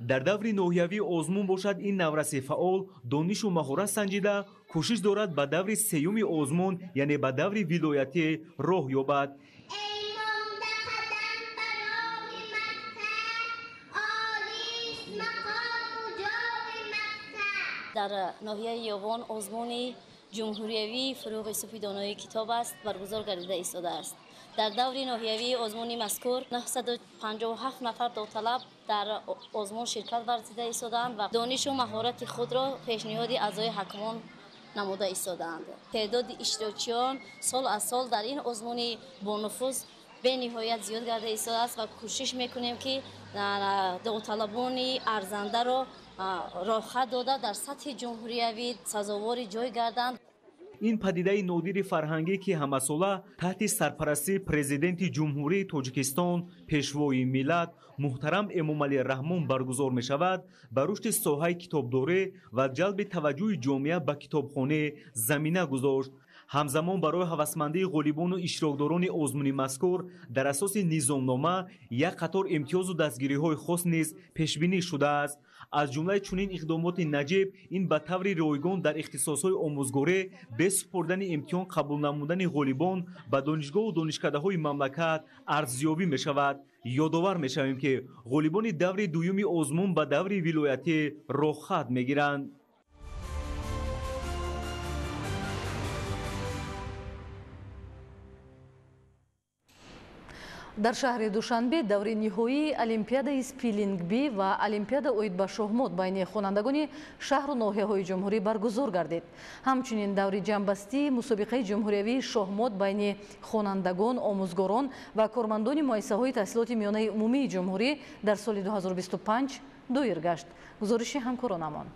Speaker 12: Дар даври ноҳиявии озмун бошад, ин навраси фаъол донишу маҳорат санҷида, кӯшиш дорад ба даври сеюми озмун, яъне ба даври вилоятӣ роҳ ёбад.
Speaker 13: Дар ноҳияи Ёвон озмуни ҷумҳуриявии фуруғи субҳи донои китоб аст баргузор гардида истодааст. Дар даври ноҳиявии озмуни мазкур 957 нафар довталаб дар озмун ширкат варзида истодаанд ва донишу маҳорати худро пешниҳоди аъзои ҳакамон намуда истодаанд. Теъдоди иштирокчиён сол аз сол дар ин озмуни бонуфуз бениҳоят зиёд гарда истодааст ва кӯшиш мекунем, ки довталабони арзандаро роҳхат дода дар сатҳи ҷумҳуриявӣ сазовори ҷой гарданд.
Speaker 12: Ин падидаи нодири фарҳангӣ, ки ҳамасола таҳти сарпарастии Президенти Ҷумҳурии Тоҷикистон, Пешвои миллат муҳтарам Эмомалӣ Раҳмон баргузор мешавад, ба рушди соҳаи китобдорӣ ва ҷалби таваҷҷӯҳи ҷомеа ба китобхонӣ замина гузошт. Ҳамзамон барои ҳавасмандии ғолибону иштирокдорони озмуни мазкур дар асоси низомнома як қатор имтиёзу дастгириҳои хос низ пешбинӣ шудааст. Аз ҷумлаи чунин иқдомоти наҷиб ин ба таври ройгон дар ихтисосҳои омӯзгорӣ бе супурдани имтиҳон қабул намудани ғолибон ба донишгоҳу донишкадаҳои мамлакат арзёбӣ мешавад. Ёдовар мешавем, ки ғолибони даври дуюми озмун ба даври вилоятӣ роҳхат мегиранд.
Speaker 1: Дар шаҳри Душанбе даври ниҳоии Олимпиадаи спиллингби ва Олимпиада оид ба шоҳмот байни хонандагони шаҳру ноҳияҳои ҷумҳурӣ баргузор гардид. Ҳамчунин даври ҷамъбастии мусобиқаи ҷумҳуриявии шоҳмот байни хонандагон, омӯзгорон ва кормандони муассисаҳои таҳсилоти миёнаи умумии ҷумҳурӣ дар соли 2025 доир гашт. Гузориши ҳамкоронамон.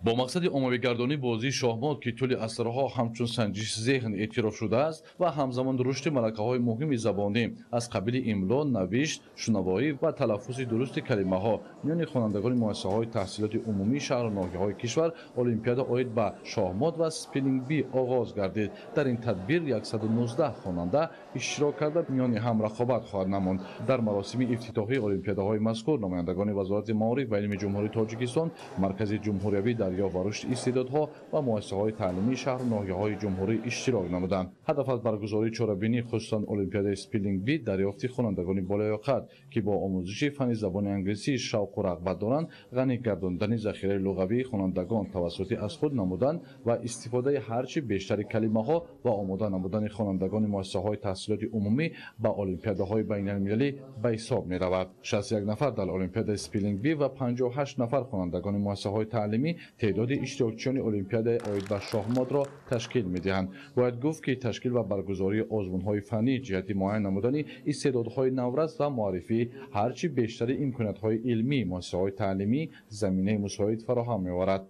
Speaker 14: Бо мақсади оммавигардонии бозии шоҳмот, ки тӯли асрҳо ҳамчун санҷиши зеҳн эътироф шудааст ва ҳамзамон рушди малакаҳои муҳими забонӣ аз қабили имло, навишт, шунавоӣ ва талаффузи дурусти калимаҳо миёни хонандагони муассисаҳои таҳсилоти умумии шаҳру ноҳияҳои кишвар олимпиада оид ба шоҳмот ва spelling bee оғоз гардид. Дар ин тадбир 119 хонанда иштирок карда миёни ҳам рақобат хоҳад намуд. Дар маросими ифтитоҳии олимпиадаҳои мазкур намояндагони Вазорати маориф ва илми Ҷумҳурии Тоҷикистон, Маркази ҷумҳуриявӣ дарёфт ва рушди истеъдодҳо ва муассисаҳои таълимии шаҳру ноҳияҳои ҷумҳурӣ иштирок намуданд. Ҳадаф аз баргузории чорабинӣ, хусусан олимпиадаи spelling bee, дарёфти хонандагони болаёқат, ки бо омӯзиши фанни забони англисӣ шавқу рағбат доранд, ғанӣ гардондани захираи луғавии хонандагон тавассути аз худ намудан ва истифодаи ҳарчи бештари калимаҳо ва омода намудани хонандагони муассисаҳои таҳсилоти умумӣ ба олимпиадаҳои байналмилалӣ ба ҳисоб меравад. 61 нафар дар олимпиадаи spelling bee ва 58 нафар хонандагони муассисаҳои таълимӣ теъдоди иштирокчиёни олимпиадаи оид ба шоҳмотро ташкил медиҳанд. Бояд гуфт, ки ташкил ва баргузории озмунҳои фаннӣ ҷиҳати муайян намудани истеъдодҳои наврас ва муаррифии ҳарчи бештари имкониятҳои илмии муассисаҳои таълимӣ заминаи мусоид фароҳам меоварад.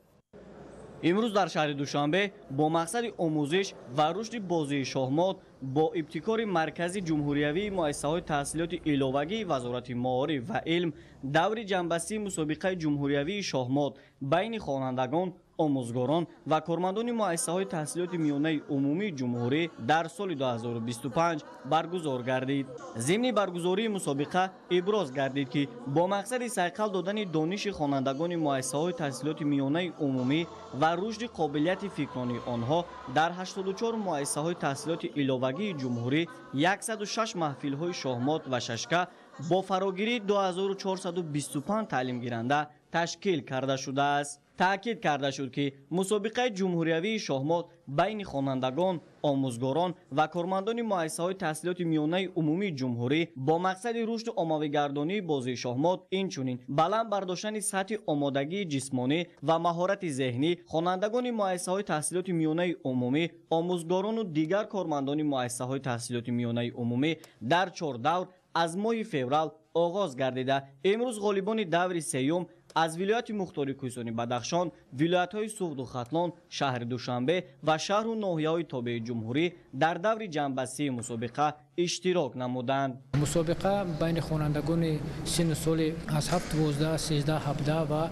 Speaker 15: Имрӯз дар шаҳри Душанбе бо мақсади омӯзиш ва рушди бозии шоҳмот бо ибтикори Маркази ҷумҳуриявии муассисаҳои таҳсилоти иловагии Вазорати маориф ва илм даври ҷамъбастии мусобиқаи ҷумҳуриявии шоҳмот байни хонандагон, омӯзгорон ва кормандони муассисаҳои таҳсилоти миёнаи умумии ҷумҳурӣ дар соли 2025 баргузор гардид. Зимни баргузории мусобиқа иброз гардид, ки бо мақсади сайқал додани дониши хонандагони муассисаҳои таҳсилоти миёнаи умумӣ ва рушди қобилияти фикронии онҳо дар 84 муассисаҳои таҳсилоти иловагии ҷумҳурӣ 106 маҳфилҳои шоҳмот ва шашка бо фарогирии 2425 таълимгиранда ташкил карда шудааст. Таъкид карда шуд, ки мусобиқаи ҷумҳуриявии шоҳмот байни хонандагон, омӯзгорон ва кормандони муассисаҳои таҳсилоти миёнаи умумии ҷумҳурӣ бо мақсади рушду оммавигардонии бозии шоҳмот, инчунин баланд бардоштани сатҳи омодагии ҷисмонӣ ва маҳорати зеҳнӣ хонандагони муассисаҳои таҳсилоти миёнаи умумӣ, омӯзгорону дигар кормандони муассисаҳои таҳсилоти миёнаи умумӣ дар 4 давр аз моҳи феврал оғоз гардида, имрӯз ғолибони даври сеюм аз вилояти мухтори Кӯҳистони Бадахшон, вилоятҳои Суғду Хатлон, шаҳри Душанбе ва шаҳру ноҳияҳои тобеи ҷумҳурӣ дар даври ҷамъбастии мусобиқа иштирок намуданд.
Speaker 16: Мусобиқа байни хонандагони синну соли аз 7, 12, 13, 17 ва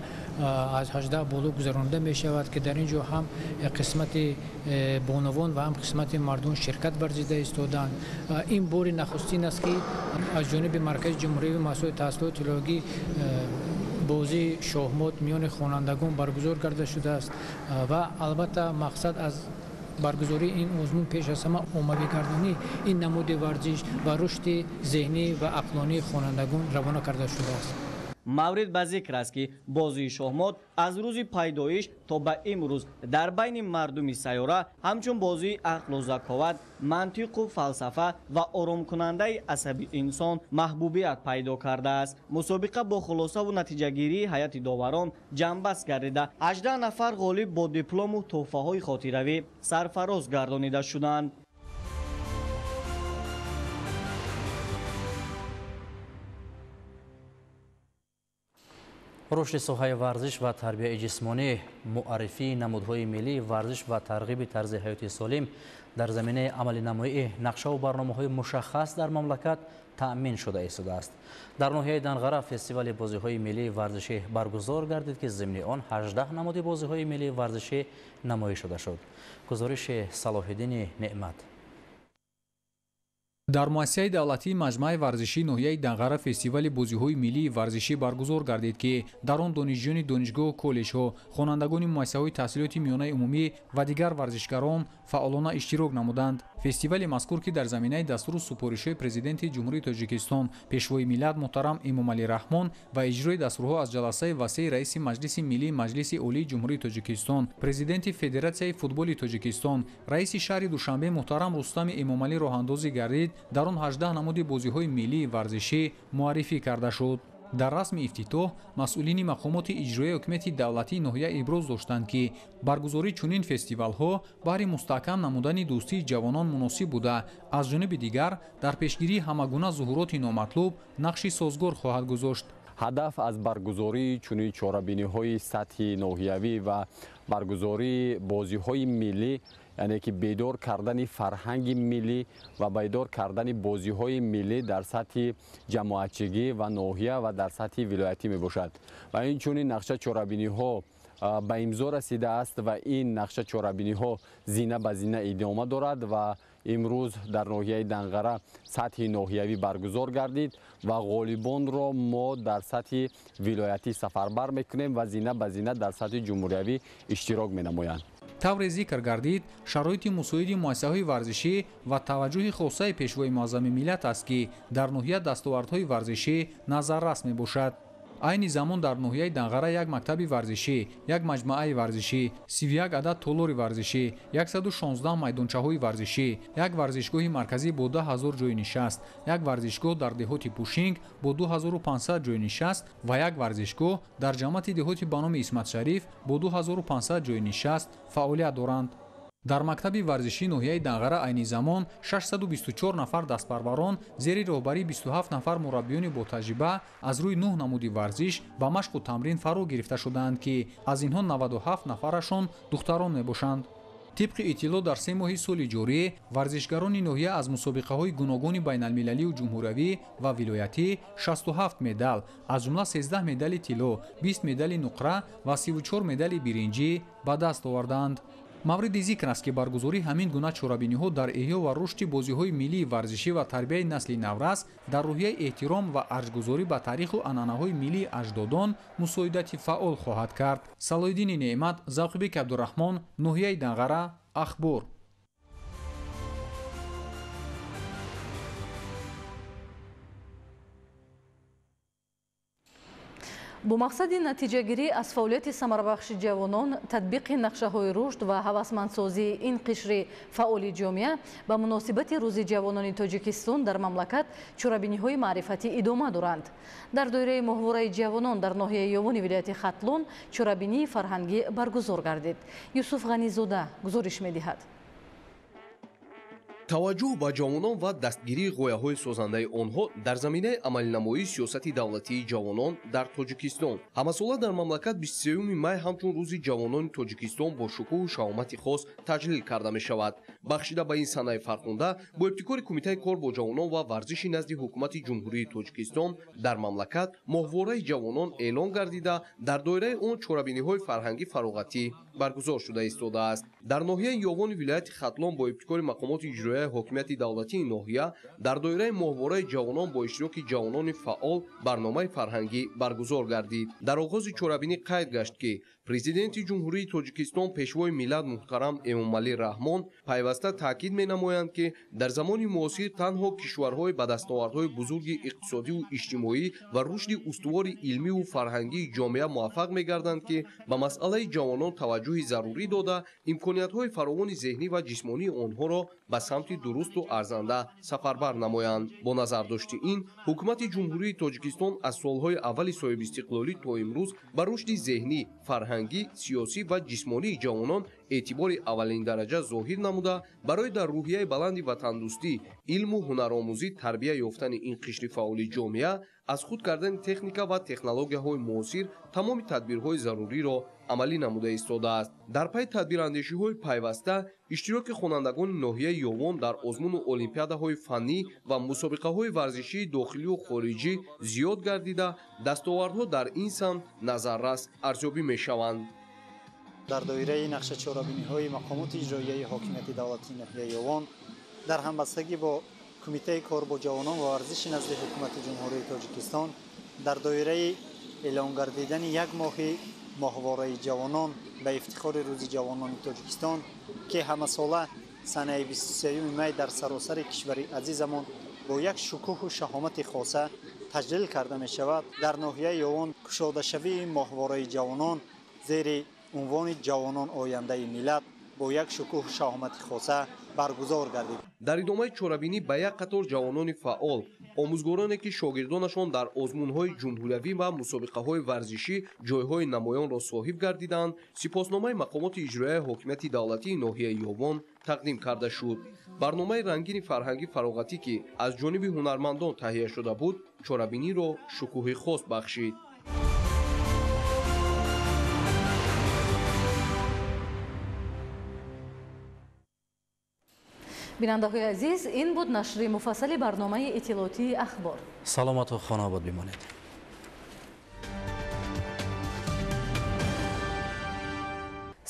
Speaker 16: аз 18 боло гузаронида мешавад, ки дар ин ҷо ҳам қисмати бонувон ва ҳам қисмати мардон ширкат варзида истоданд. Ин бори нахустин аст, ки аз ҷониби Маркази ҷумҳуриявии муассисаҳои таҳсилоти иловагӣ бозии шоҳмот миёни хонандагон баргузор карда шудааст ва албатта мақсад аз баргузории ин озмун пеш аз ҳама оммавигардонии ин намуди варзиш ва рушди зеҳнӣ ва ақлонии хонандагон равона карда шудааст.
Speaker 15: Маврид ба зикр аст, ки бозии шоҳмот аз рӯзи пайдоиш то ба имрӯз дар байни мардуми сайёра ҳамчун бозии ақлу заковат, мантиқу фалсафа ва оромкунандаи асаби инсон маҳбубият пайдо кардааст. Мусобиқа бо хулосаву натиҷагирии ҳайати доварон ҷамъбаст гардида, 18 нафар ғолиб бо диплому тӯҳфаҳои хотиравӣ сарфароз гардонида шуданд.
Speaker 2: Рушди соҳаи варзиш ва тарбияи ҷисмонӣ, муаррифии намудҳои миллии варзиш ва тарғиби тарзи ҳаёти солим дар заминаи амалинамоии нақшаву барномаҳои мушаххас дар мамлакат таъмин шуда истодааст. Дар ноҳияи Данғара фестивали бозиҳои миллии варзишӣ баргузор гардид, ки зимни он 18 намуди бозиҳои миллии варзишӣ намоиш дода шуд. Гузориши Салоҳиддини Неъмат.
Speaker 17: Дар муассисаи давлатии маҷмааи варзишии ноҳияи Данғара фестивали бозиҳои миллии варзишӣ баргузор гардид, ки дар он донишҷӯёни донишгоҳу коллеҷҳо, хонандагони муассисаҳои таҳсилоти миёнаи умумӣ ва дигар варзишгарон фаъолона иштирок намуданд. Фестивали мазкур, ки дар заминаи дастуру супоришҳои Президенти Ҷумҳурии Тоҷикистон, Пешвои миллат муҳтарам Эмомалӣ Раҳмон ва иҷрои дастурҳо аз ҷаласаи васеи раиси Маҷлиси миллии Маҷлиси Олии Ҷумҳурии Тоҷикистон, Президенти Федератсияи футболи Тоҷикистон, раиси шаҳри Душанбе муҳтарам Рустами Эмомалӣ роҳандозӣ гардид, дар он 18 намуди бозиҳои миллии варзишӣ муаррифӣ карда шуд. Дар расми ифтитоҳ масъулини мақомоти иҷроияи ҳукумати давлатии ноҳия иброз доштанд, ки баргузории чунин фестивалҳо баҳри мустаҳкам намудани дӯстии ҷавонон муносиб буда, аз ҷониби дигар дар пешгирии ҳамагуна зуҳуроти номатлуб нақши созгор хоҳад гузошт.
Speaker 18: Ҳадаф аз баргузории чунин чорабиниҳои сатҳи ноҳиявӣ ва баргузории бозиҳои миллӣ, яъне ки бедор кардани фарҳанги миллӣ ва бедор кардани бозиҳои миллӣ дар сатҳи ҷамоатчигӣ ва ноҳия ва дар сатҳи вилоятӣ мебошад. Ва инчунин нақша чорабиниҳо ба имзо расидааст ва ин нақша чорабиниҳо зина ба зина идома дорад ва имрӯз дар ноҳияи Данғара сатҳи ноҳиявӣ баргузор гардид ва ғолибонро мо дар сатҳи вилоятӣ сафарбар мекунем ва зина ба зина дар сатҳи ҷумҳуриявӣ иштирок менамоянд.
Speaker 17: Тавре зикр гардид, шароити мусоиди муассисаҳои варзишӣ ва таваҷҷӯҳи хосаи пешвои муаззами миллат аст, ки дар ноҳия дастовардҳои варзишӣ назаррас мебошад. Айни замон дар ноҳияи Данғара як мактаби варзишӣ, як маҷмӯаи варзишӣ, 31 адад толори варзишӣ, 116 майдончаҳои варзишӣ, як варзишгоҳи марказӣ бо 10 000 ҷойи нишаст, як варзишгоҳ дар деҳоти Пушинг бо 2500 ҷойи нишаст ва як варзишгоҳ дар ҷамоати деҳоти ба номи Исматшариф бо 2500 ҷойи нишаст фаъолият доранд. Дар мактаби варзишии ноҳияи Данғара айни замон 624 нафар дастпарварон зери роҳбарии 27 нафар мураббиёни ботаҷриба аз рӯи 9 намуди варзиш ба машқу тамрин фаро гирифта шудаанд, ки аз инҳо 97 нафарашон духтарон мебошанд. Тибқи иттилоъ, дар 3 моҳи соли ҷорӣ варзишгарони ноҳия аз мусобиқаҳои гуногуни байналмилалию ҷумҳуриявӣ ва вилоятӣ 67 медал, аз ҷумла 13 медали тилло, 20 медали нуқра ва 34 медали биринҷӣ ба даст овардаанд. Мавриди зикр аст, ки баргузории ҳамин гуна чорабиниҳо дар эҳё ва рушди бозиҳои миллии варзишӣ ва тарбияи насли наврас дар рӯҳияи эҳтиром ва арҷгузорӣ ба таъриху анъанаҳои миллии аҷдодон мусоидати фаъол хоҳад кард. Салоҳиддини Неъмат, Завқибек Абдураҳмон, ноҳияи Данғара, Ахбор.
Speaker 1: Бо мақсади натиҷагирӣ аз фаъолияти самарабахши ҷавонон, татбиқи нақшаҳои рушд ва ҳавасмандсозии ин қишри фаъоли ҷомеа ба муносибати Рӯзи ҷавонони Тоҷикистон дар мамлакат чорабиниҳои маърифатӣ идома доранд. Дар доираи моҳвораи ҷавонон дар ноҳияи Ёвони вилояти Хатлон чорабинии фарҳангӣ баргузор гардид. Юсуф Ғанизода гузориш медиҳад.
Speaker 19: Таваҷҷӯҳ ба ҷавонон ва дастгирии ғояҳои созандаи онҳо дар заминаи амалинамоии сиёсати давлатии ҷавонон дар Тоҷикистон. Ҳамасола дар мамлакат 23 май ҳамчун Рӯзи ҷавонони Тоҷикистон бо шукӯҳу шаҳомати хос таҷлил карда мешавад. Бахшида ба ин санаи фархунда, бо ибтикори Кумитаи кор бо ҷавонон ва варзиши назди Ҳукумати Ҷумҳурии Тоҷикистон дар мамлакат моҳвораи ҷавонон эълон гардида, дар доираи он чорабиниҳои фарҳангӣ фароғатӣ баргузор шуда истодааст. Дар ноҳияи Ёвони вилояти Хатлон бо ибтикори мақомоти иҷроия ҳокимияти давлатии ноҳия дар доираи моҳвораи ҷавонон бо иштироки ҷавонони фаъол барномаи фарҳангӣ баргузор гардид. Дар оғози чорабинӣ қайд гашт, ки Президенти Ҷумҳурии Тоҷикистон, Пешвои миллат муҳтарам Эмомалӣ Раҳмон пайваста таъкид менамоянд, ки дар замони муосир танҳо кишварҳои ба дастовардҳои бузурги иқтисодиву иҷтимоӣ ва рушди устувори илмиву фарҳангии ҷомеа муваффақ мегарданд, ки ба масъалаи ҷавонон таваҷҷӯҳи зарурӣ дода, имкониятҳои фаровони зеҳнӣ ва ҷисмонии онҳоро ба самти дурусту арзанда сафарбар намоянд. Бо назардошти ин, Ҳукумати Ҷумҳурии Тоҷикистон аз солҳои аввали соҳибистиқлолӣ то имрӯз ба рушди зеҳнӣ, фарҳангӣ, сиёсӣ ва ҷисмонии ҷавонон эътибори аввалиндараҷа зоҳир намуда, барои дар рӯҳияи баланди ватандӯстӣ, илму ҳунаромӯзӣ тарбия ёфтани ин қишри фаъоли ҷомеа, аз худ кардани техника ва технологияҳои муосир тамоми тадбирҳои заруриро амалӣ намуда истодааст. Дар пайи тадбирандешиҳои пайваста, иштироки хонандагони ноҳияи Ёвон дар озмуну олимпиадаҳои фаннӣ ва мусобиқаҳои варзишии дохилию хориҷӣ зиёд гардида, дастовардҳо дар ин самт назаррас арзёбӣ мешаванд.
Speaker 20: Дар доираи нақша чорабиниҳои мақомоти иҷроияи ҳокимияти давлатии ноҳияи Ёвон дар ҳамбастагӣ бо Кумитаи кор бо ҷавонон ва варзиши назди Ҳукумати Ҷумҳурии Тоҷикистон дар доираи эълон гардидани як моҳи моҳвораи ҷавонон ба ифтихори Рӯзи ҷавонони Тоҷикистон, ки ҳамасола санаи 23 май дар саросари кишвари азизамон бо як шукӯҳу шаҳомати хоса таҷлил карда мешавад, дар ноҳияи Ёвон кушодашавии моҳвораи ҷавонон зери унвони «Ҷавонон ояндаи миллат» бо як шукӯҳу шаҳомати хоса баргузор гардид.
Speaker 19: Дар идомаи чорабинӣ ба як қатор ҷавонони фаъол, Омӯзгороне ки шогирдонашон дар озмунҳои ҷумҳуриявӣ ва мусобиқаҳои варзишӣ ҷойҳои намоёнро соҳиб гардиданд, сипосномаи мақомоти иҷроияи ҳокимияти давлатии ноҳияи Ёвон тақдим карда шуд. Барномаи рангини фарҳангӣ фароғатӣ, ки аз ҷониби ҳунармандон таҳия шуда буд, чорабиниро шукӯҳи хос бахшид.
Speaker 1: Бинандаҳои азиз, ин буд нашри муфассали барномаи иттилоотии Ахбор.
Speaker 2: Саломату хонаобод бимонед.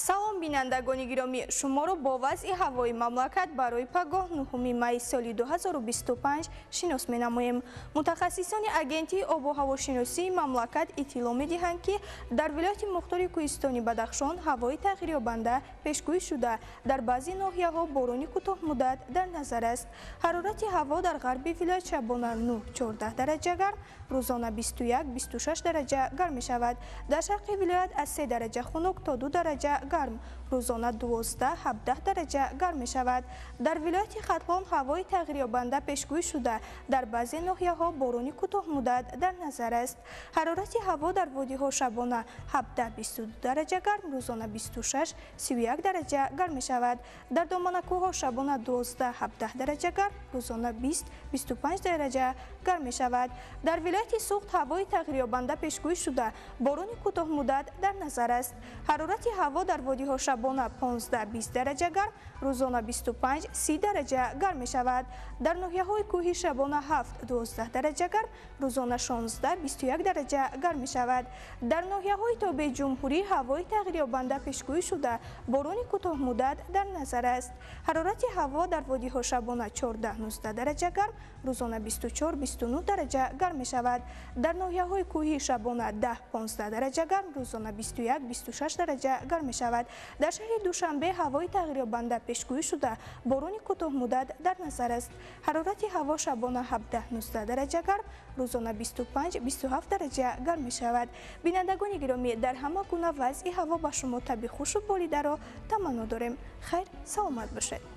Speaker 21: Салом, бинандагони гиромӣ, шуморо бо вазъи ҳавои мамлакат барои пагоҳ 9 майи соли 2025 шинос менамоем. Мутахассисони агентии обу ҳавошиносии мамлакат иттилоъ медиҳанд, ки дар вилояти мухтори кӯҳистони Бадахшон ҳавои тағйирёбанда пешгӯӣ шуда, дар баъзе ноҳияҳо борони кӯтоҳмуддат дар назар аст. Ҳарорати ҳаво дар ғарби вилоят шабона 9-14 дараҷа гарм, рӯзона 21-26 дараҷа гарм мешавад. Дар шарқи вилоят аз 3 дараҷа хунук то 2 дараҷа гарм, рӯзона 12-17 дараҷа гарм мешавад. Дар вилояти Хатлон ҳавои тағйирёбанда пешгӯӣ шуда, дар баъзе ноҳияҳо борони кӯтоҳмуддат дар назар аст. Ҳарорати ҳаво дар водиҳо шабона 17-22 дараҷа гарм, рӯзона 26-31 дараҷа гарм мешавад. Дар доманакӯҳҳо шабона 12-17 дараҷа гарм, рӯзона 20-25 дараҷа гарм мешавад. Дар вилояти Суғд ҳавои тағйирёбанда пешгӯӣ шуда, борони кӯтоҳмуддат дар назар аст. Ҳарорати ҳаво дар водиҳо шабона 15-20 дараҷа гарм, рӯзона 25-30 дараҷа гарм мешавад. Дар ноҳияҳои кӯҳӣ шабона 7-12 дараҷа гарм, рӯзона 16-21 дараҷа гарм мешавад. Дар ноҳияҳои тобеи ҷумҳурӣ ҳавои тағйирёбанда пешгӯӣ шуда, борони кӯтоҳмуддат дар назар аст. Ҳарорати ҳаво дар водиҳо шабона 14-19 дараҷа гарм, рӯзона 24-29 дараҷа гарм мешавад. Дар ноҳияҳои кӯҳӣ шабона 10-15 дараҷа гарм, рӯзона 21-26 дараҷа гарм мешавад. Дар шаҳри Душанбе ҳавои тағйирёбанда пешгӯӣ шуда, борони кӯтоҳмуддат дар назар аст. Ҳарорати ҳаво шабона 17-19 дараҷа гарм, рӯзона 25-27 дараҷа гарм мешавад. Бинандагони гиромӣ, дар ҳама гуна вазъи ҳаво ба шумо табъи хушу болидаро таманно дорем. Хайр, саломат бошед.